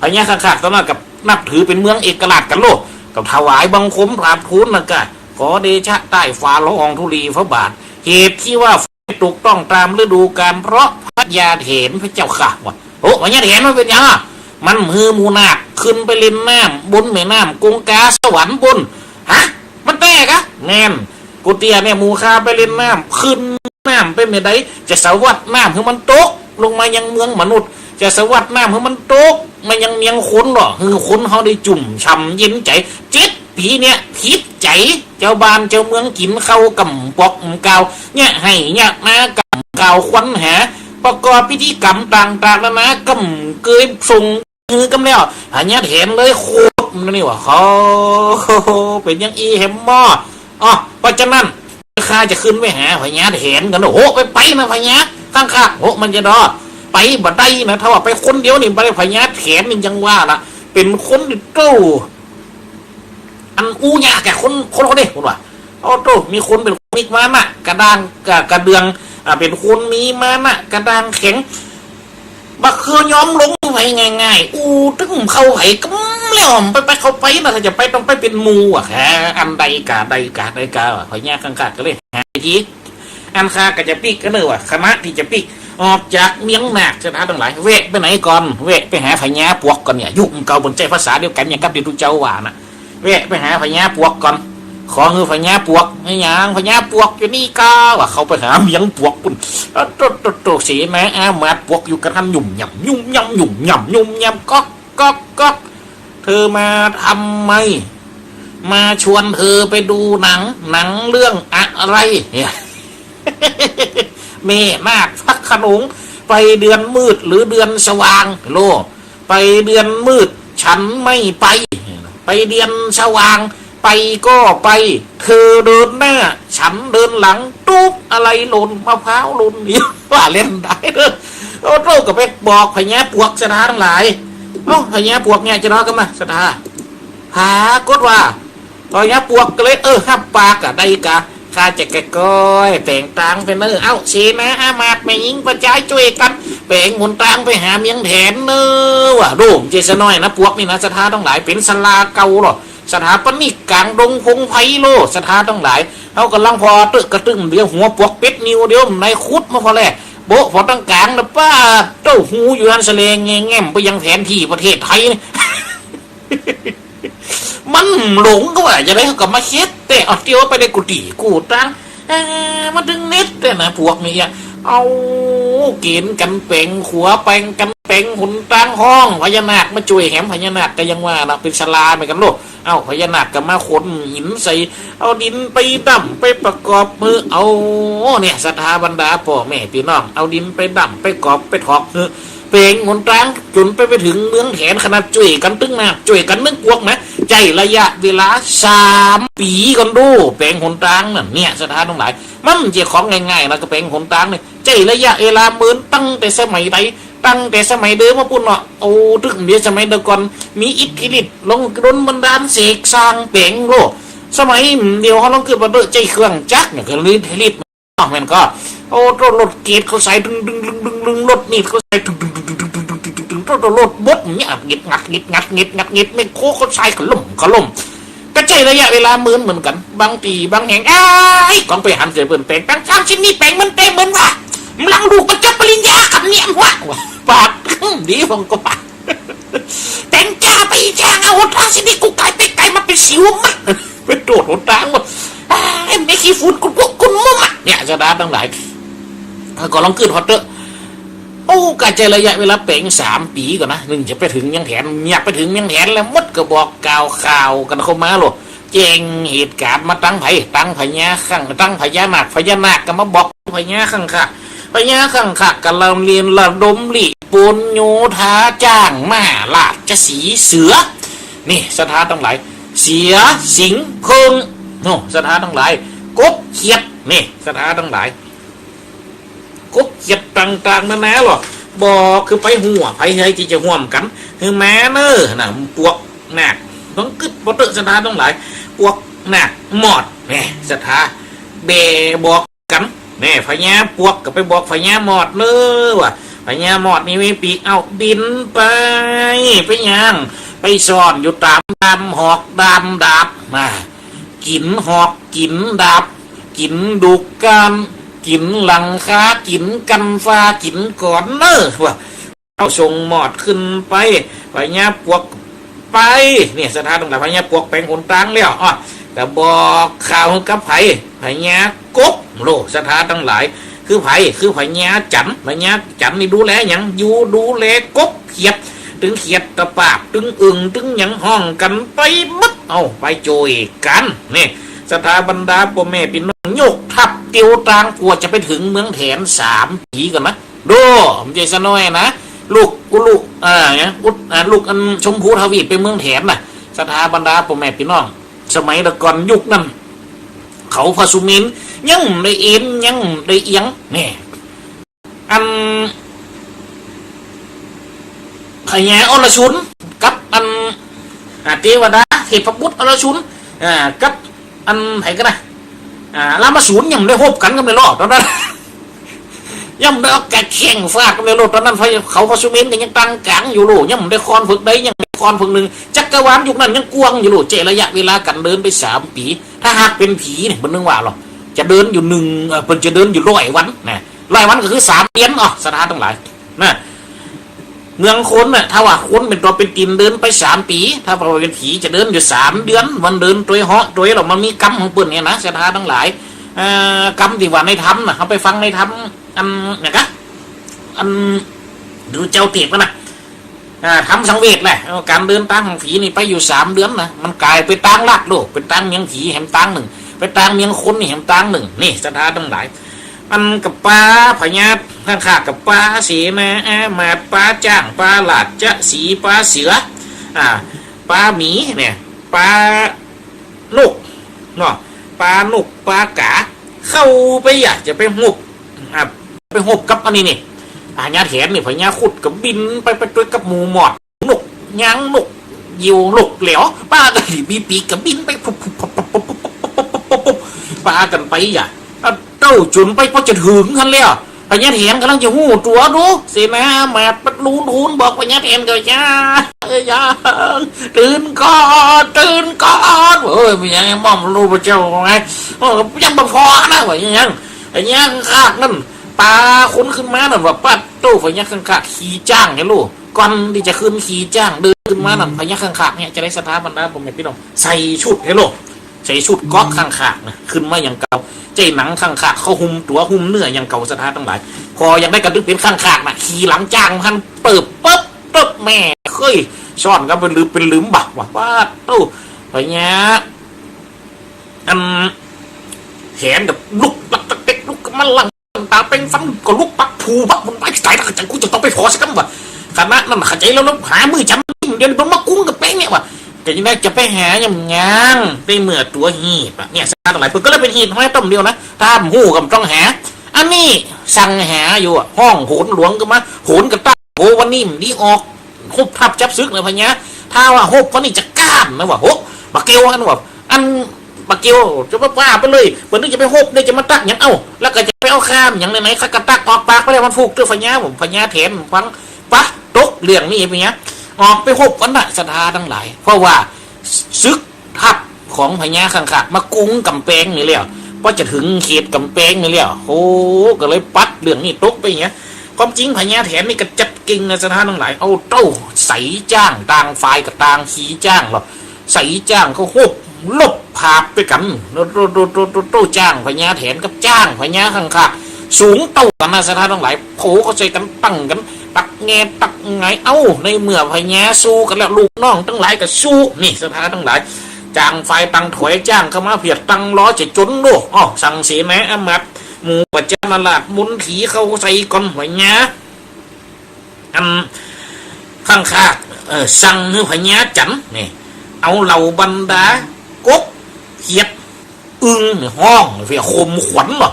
พญาข้างคากต๋อนนั้นก็นับถือเป๋นเมืองเอกราชกั๋นโลด ก็ถวายบังคมกราบทูลนะ ก็ขอเดชะใต้ฝ่าละอองธุลีพระบาท เหตุที่ว่า ตกต้องตามฤดูกาล เพราะพญาแถนพระเจ้าค่ะ ว่า โอ้ พญาแถนมันเป๋นหยังอะ มันหื้อหมู่นาคขึ้นไปเล่นน้ำบนแม่น้ำกงกาสวรรค์ปู๊น ฮะ มันแต๊กะ แม่น กูเตี้ยเนี่ย หมู่ข้าไปเล่นน้ำ ขึ้นน้ำไปเมื่อใด จะสะวัดน้ำหื้อมันตกลงมายังเมืองมนุษย์ จะสะวัดน้ำหื้อมันตกมายังเมืองคนเนาะ หื้อคนเฮาได้จุ่มฉ่ำเย็นใจ๋ เจ็ดปี๋เนี่ย ผิดใจ๋ จาวบ้านจาวเมืองกิ๋นข้าวก่ำปอกก่ำกาว เยียะไฮ่เยียะนาก่ำกาวควันหา ประกอบพิธีกรรมต่างๆ นานา ก่ำเกยส่งหื้อก่ำแล้ว พญาแถนเลยโขดมันนี่ว่า โอ้โห เป๋นอย่างอี้แหมหม้อ อ้อ เพราะฉะนั้น ข้าจะขึ้นไปหาพญาแถนกั๋น โอ้โห ไปไปนะ พญาข้างคาก โอ้ มันจะดอ ไปบ่ได้นะ ถ้าว่าไปคนเดียวนี่ บ่ได้ พญาแถนนี่ยังว่าละ เป๋นคนตี้โต้ อันอู้ยากแก่คน คนคนนี้ ปู๊นว่า โอ้โต้ มีคนเป๋นคนมีมานะ กระด้าง กระ กระเดื่อง อ่า เป๋นคนมีมานะ กระด้างแข็ง บ่เคือยอมลงใผง่ายๆ อู้ตึงเข้าใผก่ำแล้ว ไปไปเข้าไปนะ ถ้าจะไปต้องไปเป๋นหมู่อะ แหม อันใดกา ใดกา ใดกา พญาข้างคากก็เลยหาวิธี อันข้าก็จะปิ๊กก็เน่อว่า คณะตี้จะปิ๊ก ออกจากเมืองนาค ศรัทธาตังหลาย แวะไปไหนก่อน แวะไปหาพญาปวกก่อนเนี่ย ยุคเก่าบ่ใจ้ภาษาเดียวกั๋นอย่างกับตี้ตุ๊เจ้าว่านะ แวะไปหาพญาปวกก่อน ขอหื้อพญาปวก อะหยัง พญาปวกอยู่นี่กา ว่าเข้าไปหาเมืองปวกปู๊น อะโต้ โต้ โต้ เสนาอามาตย์ปวกอยู่กั๋นหั้น ยุ่มย่ำ ยุ่มย่ำ ยุ่มย่ำ ยุ่มย่ำ ก๊อก ก๊อก ก๊อก เธอมาทำไม มาชวนเธอไปดูหนัง หนังเรื่องอะไร เนี่ย แม่นาคพระโขนง ไปเดือนมืดหรือเดือนสว่าง โล ไปเดือนมืด ฉันไม่ไป ไปเดือนสว่าง ไปก็ไป เธอเดินหน้า ฉันเดินหลัง ตุ๊ก อะไรหล่น มะพร้าวหล่น ว่าเล่นได้เด้อ โอ้โต้ ก็ไปบอกพญาปวก ศรัทธาตังหลาย เอ้า พญาปวกเนี่ยจะรอกันมา ศรัทธา ปรากฏว่า พญาปวกก็เลย เออ ฮับปากกะ ได้กา ข้าจะแก่ก้อยแป๋งตางไปเน่อ เอ้า เสนาอามาตย์แม่ญิงประจายจ้วยกั๋น แป๋งหนตางไปหาเมืองแถนเน่อ ว่า โดมเจสน้อยนะ ปวกนี่นะ ศรัทธาตังหลาย เป๋นศาลาเก่าโล สถาปนิกก๋างดงพงไพรโล ศรัทธาตังหลาย เฮาก่ำลังผ่อเต๊อะกระตึ้มเดียว หัวปวกเป๋ดนิ้วเดียว ในขุดมาผ่อแล โบะผ่อตังก๋างนะ ป๊าดโต้ ฮูอยู่หั้นสะแลแง่แง่มไปยังแผนตี้ประเทศไทยนี่ มันหลงก็ว่าจะได้ เฮาก็มาเช็ดเต๊อะ เอาเตียวไปได้กู้ตี้กู้ตาง เอ๊ะ มาตึงเน็ตเต๊อะนะ ปวกนี่อะ เอา เก๋ณฑ์กั๋นแป๋งขัว แป๋งกั๋น แป๋งหนตางฮ้อง พญานาคมาจ้วยแหม พญานาคก็ยังว่าเนาะ เป๋นสลาเหมือนกั๋นโลด เอ้า พญานาคก็มาขนหินใส่ เอาดินไปดำไปประกอบหื้อ เอา เนี่ย ศรัทธาบรรดาป้อแม่ปี้น้อง เอาดินไปดำไปกอบไปถอกหื้อ แป๋งหนตางจ๋นไป ไปเถิงเมืองแถน ขนาดจ้วยกั๋นตึงนาค จ้วยกั๋นตึงกวักนะ ใจ๊ระยะเวลาสามปี๋ก่อนโด้ แป๋งหนตางนั่น เนี่ย ศรัทธาตังหลาย มันบ่ใจ้ของง่ายๆ นะ ก็แป๋งหนตางเนี่ย ใจ๊ระยะเวลาเมินตั้งแต่สมัยใด ตั้งแต่สมัยเดิมมาปู๊นเนาะ โอ้ ตึงเดี๋ยวสมัยแต่ก่อน มีอิทธิฤทธิ์ลองดลบันดาลเสกสร้างแป๋งโลด สมัยเดี๋ยวเฮาลองกึ๊ดว่าเต๊อะ ใจ๊เครื่องจักรเนี่ย ก็อิทธิฤทธิ์เนาะ แม่นก่อ โอ้ โตรถเก๋งเขาใส่ดึงๆๆๆๆ รถนี่เขาใส่ดึงๆๆๆๆๆ โตรถบดเนี่ย งิดงัด งิดงัด งิดงัด งิด แมคโครเขาใส่กะล่มกะล่ม ก็ใจ๊ระยะเวลาเมินเหมือนกั๋น บางปี๋บางแห่ง อ้าย ก้องไปหันใส่เปิ้น แป๋ง แป๋งสามชิ้นนี้แป๋งมันเต๊อะ เมินว่า มันหลังลูกมันจบปริญญา กำเนียมวะ ปากดีผมก็ว่า แป๋งจ้าไปจ้างเอาหนตางชิ้นนี้ กูก๋ายไปก๋ายมาเป๋นสิวมาก ไปตรวจหนตางว่า อ้าย แม่ขี้ฝุ่น คุณพวกคุณมุมอะ เนี่ย ศรัทธาตังหลาย เออ ก็ลองกึ๊ดฮอดเต๊อะ โอ้ ก็ใจ๊ระยะเวลาแป๋งสามปี๋ก่อนนะ นึ่งจะไปเถิงเมืองแถน อยากไปเถิงเมืองแถนแล้ว หมดก็บอกกล่าวข่าวกั๋นเข้ามาโลด แจ้งเหตุก๋ารณ์มาตังใผ ตังพญาคัง ตังพญานาค พญานาคก็มาบอกพญาคังคาก พญาคังคากก็ละเรียนระดมลี้ปนโยธา จ้างม้า ราชสีห์ เสือ นี่ ศรัทธาตังหลาย เสือ สิงห์ เผิ้ง โน่ ศรัทธาตังหลาย กบ เขียด นี่ ศรัทธาตังหลาย กบเขียดต่างๆ นานาหรอ บอกคือไปหัว ไผใผตี้จะฮ่วมกั๋น หื้อมาเน่อ นะ ปวกนาค ต้องกึ๊ดบ่เต๊อะ ศรัทธาตังหลาย ปวกนาคมอด แหม ศรัทธา แบ่บอกกั๋น แหม พญาปวกก็ไปบอกพญามอดเน่อ ว่า พญามอดนี่มีปีก เอาบินไป ไปย่าง ไปซ่อนอยู่ต๋ามดามหอกดามดาบ มา กิ๋นหอกกิ๋นดาบ กิ๋นดูก้าน กิ๋นหลังคา กิ๋นกั๋นฟ้า กิ๋นก่อนเน่อ ว่า เอาส่งมอดขึ้นไป พญาปวกไป เนี่ย ศรัทธาตังหลาย พญาปวกแป๋งหนตางแล้ว อ้อ ก็บอกข่าวกับไผ พญากบโลด ศรัทธาตังหลาย คือไผ คือพญาจันทร์ พญาจันทร์นี่ดูแลหยัง อยู่ดูแลกบเขียด ตึงเขียดตะปาบ ตึงอึ่ง ตึงหยังฮ้องกั๋นไปหมด เอาไปจ้วยกั๋น นี่ ศรัทธาบรรดาป้อแม่ปี้น้อง ยกทัพเตียวตางกว่าจะไปเถิงเมืองแถน สามปี๋ก่อนนะ โด้ บ่ใจ้ซะน้อยนะ ลูกอุลุ อ่า เนี่ย อุด อ่า ลูกอันชมพูทวีปไปเมืองแถนน่ะ ศรัทธาบรรดาป้อแม่ปี้น้อง สมัยแต่ก่อนยุคนั้น เขาพระสุเมรุยังบ่ได้เอน ยังบ่ได้เอียง นี่ อัน พญาอรชุน กับอัน อ่า เตวดา เทพบุตรอรชุน อ่า กับ อันไผก่อนะ อ่า รามาสูรยังบ่ได้ฮบกั๋นก็บ่ได้ลอ ต๋อนนั้น ยังบ่ได้เอากระแข้งฟาดก็บ่ได้ลอ ต๋อนนั้น เขาพระสุเมรุก็ยังตั้งก๋างอยู่โล ยังบ่ได้คอนเผิกใด ยังบ่ได้คอนเผิกนึ่ง จักรวาลยุคนั้นยังกว้างอยู่โล ใจ๊ระยะเวลาก๋านเดินไปสามปี๋ ถ้าหากเป๋นผีเนี่ย เปิ้นนึ่งว่าลอ จะเดินอยู่นึ่ง เอ่อ เปิ้นจะเดินอยู่ร้อยวันนะ ร้อยวันก็คือสามเดือน อ้อ ศรัทธาตังหลาย นะ เมืองคนน่ะ ถ้าว่าคนเป๋นตั๋วเป๋นต๋นเดินไปสามปี๋ ถ้าว่าเป๋นผีจะเดินอยู่สามเดือน มันเดินตวยเหาะตวย แล้วมันมีกรรมของเปิ้นเนี่ยนะ ศรัทธาตังหลาย เอ่อ กรรมตี้ว่าในธรรมน่ะ เฮาไปฟังในธรรม อัน หยังก่อ อัน ดูเจ้าเทศน์ก่อนนะ อ่า ธรรมสังเวชแหละ เออ ก๋านเดินตางของผีนี่ไปอยู่สามเดือนนะ มันก๋ายเป๋นตางลัดโลด เป๋นตางเมืองผีแหมตางนึ่ง เป๋นตางเมืองคนนี่แหมตางนึ่ง นี่ ศรัทธาตังหลาย อันกับปาพญาคังคาก กับปาเสนาอามาตย์ ปาจ๊าง ปาราชสีห์ ปาเสือ อ่า ปาหมีเนี่ย ปานกเนาะ ปานก ปากา เข้าไปอยากจะไปฮบ อ่า ไปฮบกับอันนี้นี่ พญาแถนนี่ พญาครุฑก็บินไป ไปตวยกับหมู่มอด นกยาง นกเหยี่ยว นกแหลว ปาก็สิมีปีกก็บินไป ปุ๊บปุ๊บปุ๊บปุ๊บปุ๊บปุ๊บปุ๊บปุ๊บปุ๊บ ปากั๋นไปอย่า อ่ะ เต้าจ๋นไปปอจะเถิงหั้นแล้ว พญาแถนก่ำลังจะฮู้ตั๋วโด้ เสนามาตย์ปัดลูนทูลบอกพญาแถนก็ อย่า เอ้ย อย่า ตื่นก่อน ตื่นก่อน เอ้ย มันยังมอมลูกพระเจ้าไง เออ ยังบ่พอนะ ว่ายัง พญาคังคากนั่น ปาคนขึ้นมานั่นว่า ปัดโต้ พญาคังคากขี่จ๊างไงลูก ก่อนตี้จะขึ้นขี่จ๊างเดินขึ้นมานั่น พญาคังคากเนี่ยจะได้ศรัทธาบรรดาป้อแม่ปี้น้อง ใส่ชุดไงลูก ใส่ชุดก๊อกคังคากนะ ขึ้นมาอย่างเก่า ใจ้หนังข้างคาก เขาหุ้มตั๋วหุ้มเนื้ออย่างเก่า ศรัทธาตังหลาย ผ่ออย่างใดก็ตึงเป๋นข้างคากน่ะ ขี่หลังจ๊างหั้น เติบเปิ๊บเปิ๊บ แม่เฮ้ย ซ่อนกั๋นเป๋นหลืมเป๋นหลืมบ่ะ ว่า ปาดโต้ พญา อัน แถนก็ลุกตักตักเต็ก ลุกมาหลัง ต๋าเป่งฟันก็ลุกปักผูบัก มันไปต๋าย แล้วก็จังกูจะต้องไปผ่อสักกำบ่ะ ขณะนั้นเข้าใจ๋แล้วเนาะ หามื้อจ๋ำ เดี๋ยวนี้เปิ้นมากุ๊งก๋ำแปงเนี่ยว่ะ ก็ยังได้จะไปหาหยัง ในเมื่อตั๋วหีบอะเนี่ย ศรัทธาตังหลาย เปิ้นก็เลยเป๋นหีบห้อยต้มเดียวนะ ถ้าบ่ฮู้ก็บ่ต้องหา อันนี้สั่งหาอยู่อะ ฮ้องโหนหลวงก็มา โหนก็ตั้ง โอ้ วันนี้บ่ดีออก ฮบทัพจับศึกนะพญา ถ้าว่าฮบวันนี้จะก้านนะว่ะ โห บ่าเกี่ยวกันว่ะ อันบ่าเกี่ยว จะว่าไปเลย เปิ้นนึกจะไปฮบ นึกจะมาตั๊กหยัง เอ้า แล้วก็จะไปเอาข้ามหยังไหนๆ ข้าก็ตั๊กออกปากไปแล้ววันพูกเตื้อพญา ผม พญาแถนฟัง ปะ ตกเรื่องนี้พญา ออกไปฮบกันนะ ศรัทธาตังหลาย เพราะว่าศึกทัพของพญาข้างคากมากุ๊งก๋ำแปงนี่แล้ว พอจะเถิงเขตก๋ำแปงนี่แล้ว โอ้ ก็เลยปัดเรื่องนี้ตกไปเหีย ความจริงพญาแถนนี่ก็จัดเก่งนะ ศรัทธาตังหลาย เอาเต้าใส่จ๊าง ต่างฝ่ายก็ต่างขี่จ๊างหรอก ใส่จ๊างก็ฮบลบผาบไปกั๋น โต้ โต้ โต้ โต้ โต้ โต้จ๊างพญาแถนกับจ๊างพญาข้างคาก สูงเต้ากั๋นนะ ศรัทธาตังหลาย โผเข้าใส่กั๋น ตั้งกั๋น ตักแงตักหงาย เอ้า ในเมื่อพญาสู้กั๋นแล้ว ลูกน้องตังหลายก็สู้ นี่ ศรัทธาตังหลาย ต่างฝ่ายต่างถอย จ๊างเข้ามาเปียดตังล้อจะจ๋นโลก อ้อ สั่งเสนาอามาตย์ หมู่ประจาราษฎร์ มนตรีเข้าใส่ก่อน พญา อันข้างคาก เอ่อ สั่งหื้อพญาจั๋นนี่ เอาเหล่าบรรดากบ เขียด อึ่งนี่ฮ้องเปียข่มขวัญบ่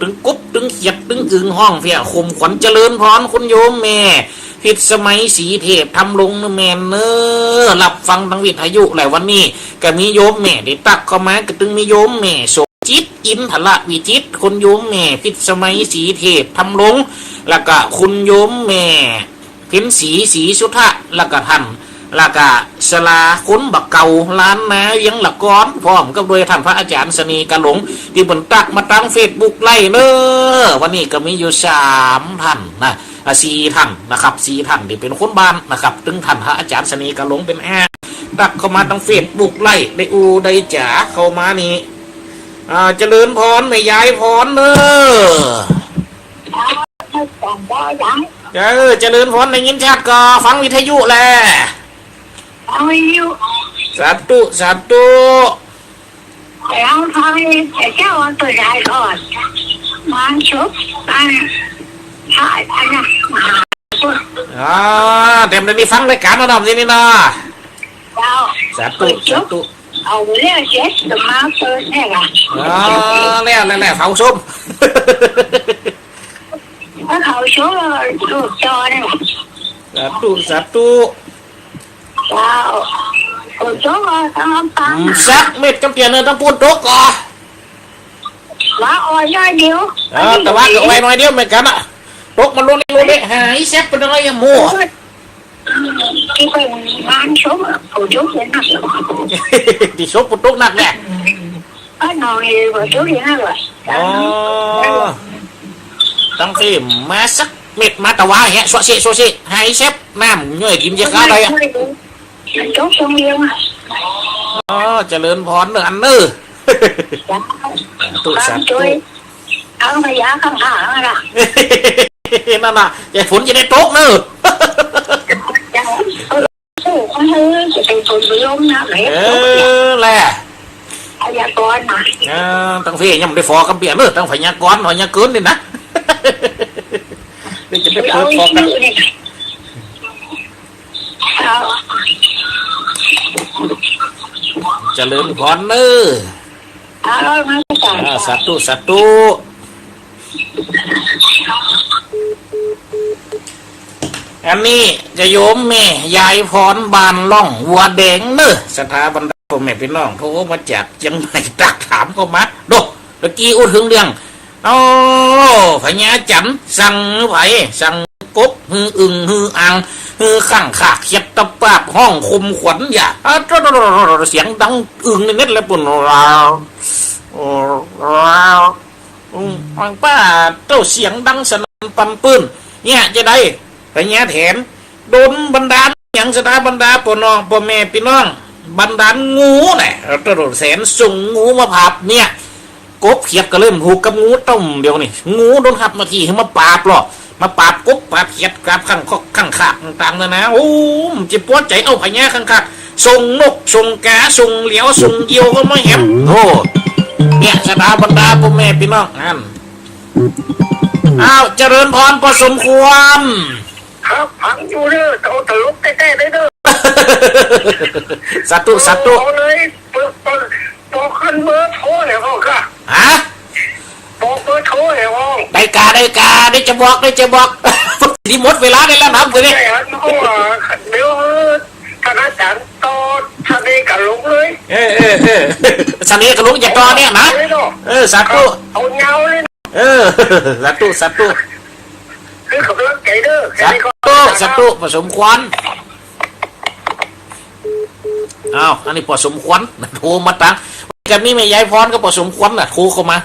ตึงกบ ตึงเขียด ตึงอึ่งฮ้องเปียข่มขวัญ เจริญพรคุณโยมแม่ พิสมัย ศรีเทพ ธรรมรงค์ เน่อแม่เน่อ ฮับฟังตางวิทยุแหละ วันนี้ก็มีโยมแม่ได้ตั๊กเข้ามา ก็ตึงมีโยมแม่ สมจิต อินทรวิจิตร คุณโยมแม่ พิสมัย ศรีเทพ ธรรมรงค์ แล้วก็คุณโยมแม่ เพ็ญศรี ศรีสุทธะ แล้วก็ท่าน แล้วก็สลาคนบ่าเก่า ล้านนาเวียงละกอน พร้อมกับด้วยท่านพระอาจ๋ารย์เสน่ห์กาหลง ตี้เปิ้นตั๊กมาตางเฟซบุ๊กไลฟ์เน่อ วันนี้ก็มีอยู่สามท่านนะ อ่า สี่ท่านนะครับ สี่ท่านตี้เป๋นคนบ้านนะครับ ตึงท่านพระอาจ๋ารย์เสน่ห์กาหลงเป๋นห้า ตั๊กเข้ามาตางเฟซบุ๊กไลฟ์ ได้อู้ได้จ๋าเข้ามานี่ อ่า เจริญพรแม่ยายพรเน่อ เออ เจริญพร ได้ยินชัดก่อฟังวิทยุแล ฟังวิทยุ สาธุ สาธุ แล้วฟังไอ้เจ้าตัวใหญ่ก่อน มาชุบอัน อัน อันน่ะ อ่า เต๋มได้มีฟังรายก๋านแล้วเนาะ นี่นี่เนาะ เจ้า สาธุ สาธุ เอาเรื่องเจ็ดมาเปิดเนี่ยล่ะ อ๋อ แล้ว แล้ว แล้ว เผาส้ม ถ้าเขาช่วยลูกจอเนี่ย สาธุ สาธุ เจ้า โอ้โห ทั้งลำปาง อืม สักเม็ดกำเตียนเลย ตางปู๊นตกก่อ ว่าอ่อยน้อยเดียว เออ แต่ว่าก็อ่อยน้อยเดียวเหมือนกั๋นอะ ตกมาลงนี่ลงนี่ หายแซบไปเลยอะหมู่ ตี้ไปงานศพอะ เขายกเลยนะ ตี้ศพปู๊นตกหนักแหละ อ้าว น้องเอ๋ย เขายกเลยนะ อ๋อ ตังเต๋มมาสักเม็ดมาตะวาเหีย สัวเสะ สัวเสะ หายแซบ น้ำย่อยกิ๋นจะฆ่าได้อะ มันตกตรงเดียวอะ อ๋อ เจริญพรเน่ออันเน่อ สาธุ สาธุ เอาพญาข้างหลังอะนะ นั่นน่ะ แต่ฝนจะได้ตกเน่อ เออ จะเป็นฝนเป็นลมนะ เออ แหละ พยากรณ์นะ อ่า ตังเพ่ยังบ่ได้ฟอกำเปียเน่อ ตังพยากรณ์ พยากรณ์นี่นะ เดี๋ยวจะได้เปิดฟอกกัน เอา เจริญพรเน่อ เอา มาสาธุ อ่า สาธุ สาธุ อันนี้จะโยมแม่ยายพรบ้านล่องวัวแดงเน่อ ศรัทธาบรรดาพ่อแม่พี่น้อง โทรมาจากเจียงใหม่ ตักถามเข้ามา โด ตะกี้อู้เถิงเรื่อง โอ้ พญาจั๋นสั่งหื้อใผ สั่งกบ หื้ออึ่ง หื้ออ่าง หื้อข้างคาก เขียดตะปาบ ฮ้องข่มขวัญอย่า อ้าว เสียงดังอึ่งในเน็ตเลยปุ้น อืม ป้าเต้า เสียงดังสนั่นปันปื้น เนี่ยจะได้ พญาแถน โดนบันดาลหยัง ศรัทธาบรรดาป้อน้อง ป้อแม่พี่น้อง บันดาลงูน่ะ เต้าแสนส่งงูมาผาบเนี่ย กบเขียดก็เลยบ่ฮู้กับงูต้มเดี๋ยวนี้ งูโดนฮับหน้าตี้หื้อมาปราบลอ มาปราบกบปราบเขียดปราบขังคอกขังคากต่างๆ นานา โอ้ มันจะปวดใจ๋ เอาพญาขังคาก ส่งนก ส่งกา ส่งเหลียว ส่งเหยี่ยวเข้ามาแหม โอ้ เนี่ย สถาบรรดาป้อแม่ปี้น้อง นั่น อ้าว เจริญพรป้อสมควร ครับ ฟังอยู่เน่อ เอาตลกแต๊ๆ เลยเน่อ สาธุ สาธุ เอาเลย เปิด เปิด บอกขึ้นเบอร์โทรแหมพ่อง ฮะ บอกเบอร์โทรแหมพ่อง ได้ก่า ได้ก่า เดี๋ยวจะบอก เดี๋ยวจะบอก นี่หมดเวลาได้แล้วนะ มื้อนี้ ใจ้ครับ เพราะว่าเดี๋ยวธนาคารต่อเสน่ห์กับหลวงเลย เออ เออ เออ เสน่ห์กับหลวงจะต่อเนี่ยนะ เอาเลยเนาะ เออ สาธุ เอายาวเลย เออ สาธุ สาธุ คือกำลังใจ๋เน่อ สาธุ สาธุ ป้อสมควร อ้าว อันนี้ป้อสมควรโทรมาตัง ก็มีแม่ยายพรกับป้อสมควรน่ะ โทรเข้ามา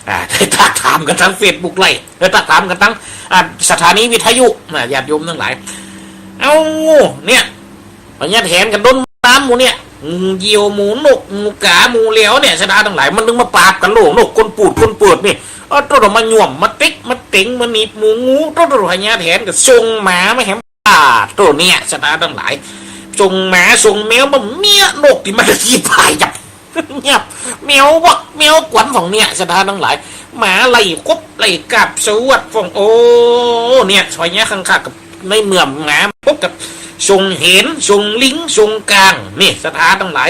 อ่า ได้ตักถามกั๋นตางเฟซบุ๊กไลฟ์ ได้ตักถามกั๋นตาง อ่า สถานีวิทยุน่ะ ญาติโยมตังหลาย เอ้า เนี่ย พญาแถนกับโดนน้ำหมู่เนี่ย หมู่เหยี่ยว หมู่นก หมู่กา หมู่เหลียวเนี่ย สถาตังหลาย มันนึ่งมาปราบกั๋นโล นกก้นปูดก้นเปิดนี่ เออ โตๆ มาหย่วม มาเต็ก มาเต็ง มาหนีบหมู่งู โตๆ พญาแถนก็ส่งหมามาแหม อ่า โตเนี่ย สถาตังหลาย ส่งหมา ส่งแมวมาเมียนกตี้มันขี้พ่ายยับ ยับ แมววัก แมวกวั๋นของเนี่ย สถาตังหลาย หมาไล่กบ ไล่กาบสวัสดิ์ของ โอ้ เนี่ย ซอยเนี่ยข้างๆ กับในเมืองหมา ปบกับ ส่งเหน ส่งลิง ส่งก่าง นี่ สถาตังหลาย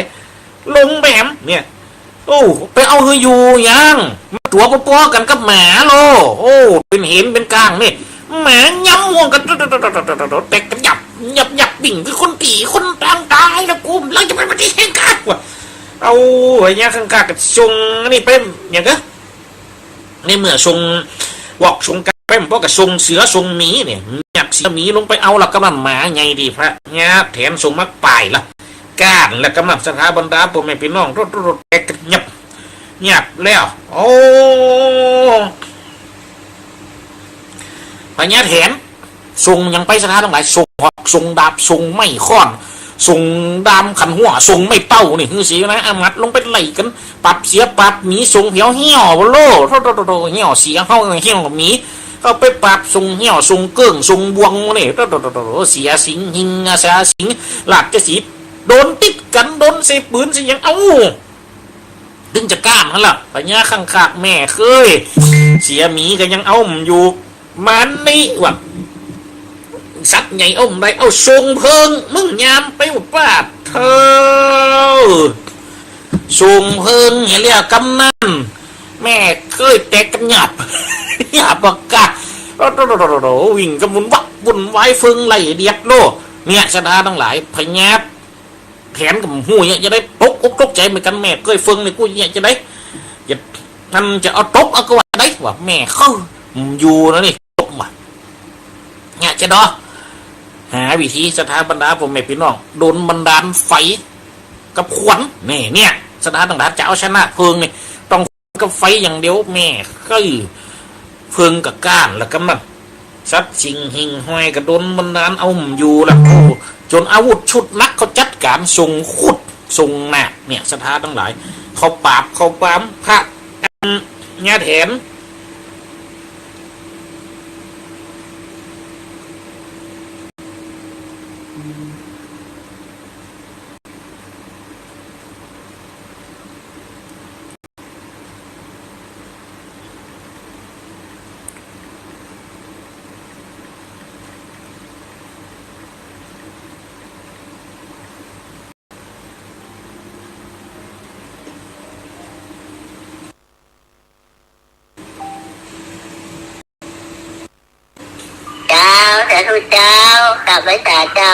ลงไปแหม เนี่ย โอ้ ไปเอาหื้ออยู่ยัง มันตั๋วปอๆ กั๋นกับหมาโล โอ้ เป๋นเหนเป๋นก่างนี่ หมาย้ำห่วงกั๋น แตกกั๋นยับ ยับ ยับ บิ่งคือคนตี๋คนตางต๋ายแล้วกู แล้วจะไปปฏิเสธกั๋นวะ เอา ไอ้เนี่ยข้างๆ ก็ส่งอันนี้ไป อย่างเก้อ ในเมื่อส่งวอกส่งกาไป มันปอก็ส่งเสือส่งหมีเนี่ย ยักษ์เสือหมีลงไปเอาละ กำลังหมาใหญ่ดี พญาแถนส่งมาป่ายละ ก้านละ กำลังสถาบรรดาป้อแม่ปี้น้อง โตๆ แตกกั๋นยับ ยับแล้ว โอ้ พญาแถน ส่งหยังไปสถาตังหลาย ส่งหอก ส่งดาบ ส่งไม้ค้อน ส่งด้ามขันหัว ส่งไม้เต้านี่ หื้อเสียนะ อามัดลงไปไล่กั๋น ปราบเสือปราบหมี ส่งแผวเหี่ยวโล โตๆๆๆ เหี่ยวเสือเห่า เหี่ยวหมี เข้าไปปราบ ส่งเหี่ยว ส่งเกิ่ง ส่งบ่วงนี่ โตๆๆๆ เสือสิงห์ หิง เสือสิงห์ ราชสีห์ โดนติดกั๋น โดนใส่ปืนใส่หยัง เอ้า ตึงจะก้านหั้นละ พญาข้างคากแม่เอ้ย เสือหมีก็ยังเอาบ่อยู่ มันนี่วะ สัตว์ใหญ่เอาบ่ได้ เอาส่งเพิง มึงยามไปปาดเถิด ส่งเพิงเหียแล้วกำนัน แม่เอ้ย แตกกั๋นหยาบ หยาบปากกา โอ้โห วิ่งกั๋นวุ่นวักวุ่นวาย เพิงไล่เดียดโล เนี่ย สถาตังหลาย พญา แถนก็บ่ฮู้เนี่ยจะได้ตกอกตกใจ๋เหมือนกั๋น แม่เอ้ย เพิงนี่กูเนี่ยจะได้ จะ มันจะเอาตบเอาก็ว่าได้วะ แม่เอ้ย อยู่นะนี่ ตบวะ เนี่ยจะดอ หาวิธีสถาบรรดาป้อแม่ปี้น้อง ดลบันดาลไฟกับควัน นี่ เนี่ย สถาตังหลาย จะเอาชนะเพิงนี่ ต้อง กับไฟอย่างเดียว แม่เอ้ย เพิงก็ก้านละกำนัน สัตว์สิ่งหิ่งห้อยก็ดลบันดาลเอาบ่อยู่ละ โอ้ จ๋นอาวุธชุดหนักเขาจัดก๋าน ส่งขุด ส่งนาค เนี่ย สถาตังหลาย เข้าปราบเข้าปรามพระ พญาแถนเจ้า สาธุเจ้า กราบไหว้สาเจ้า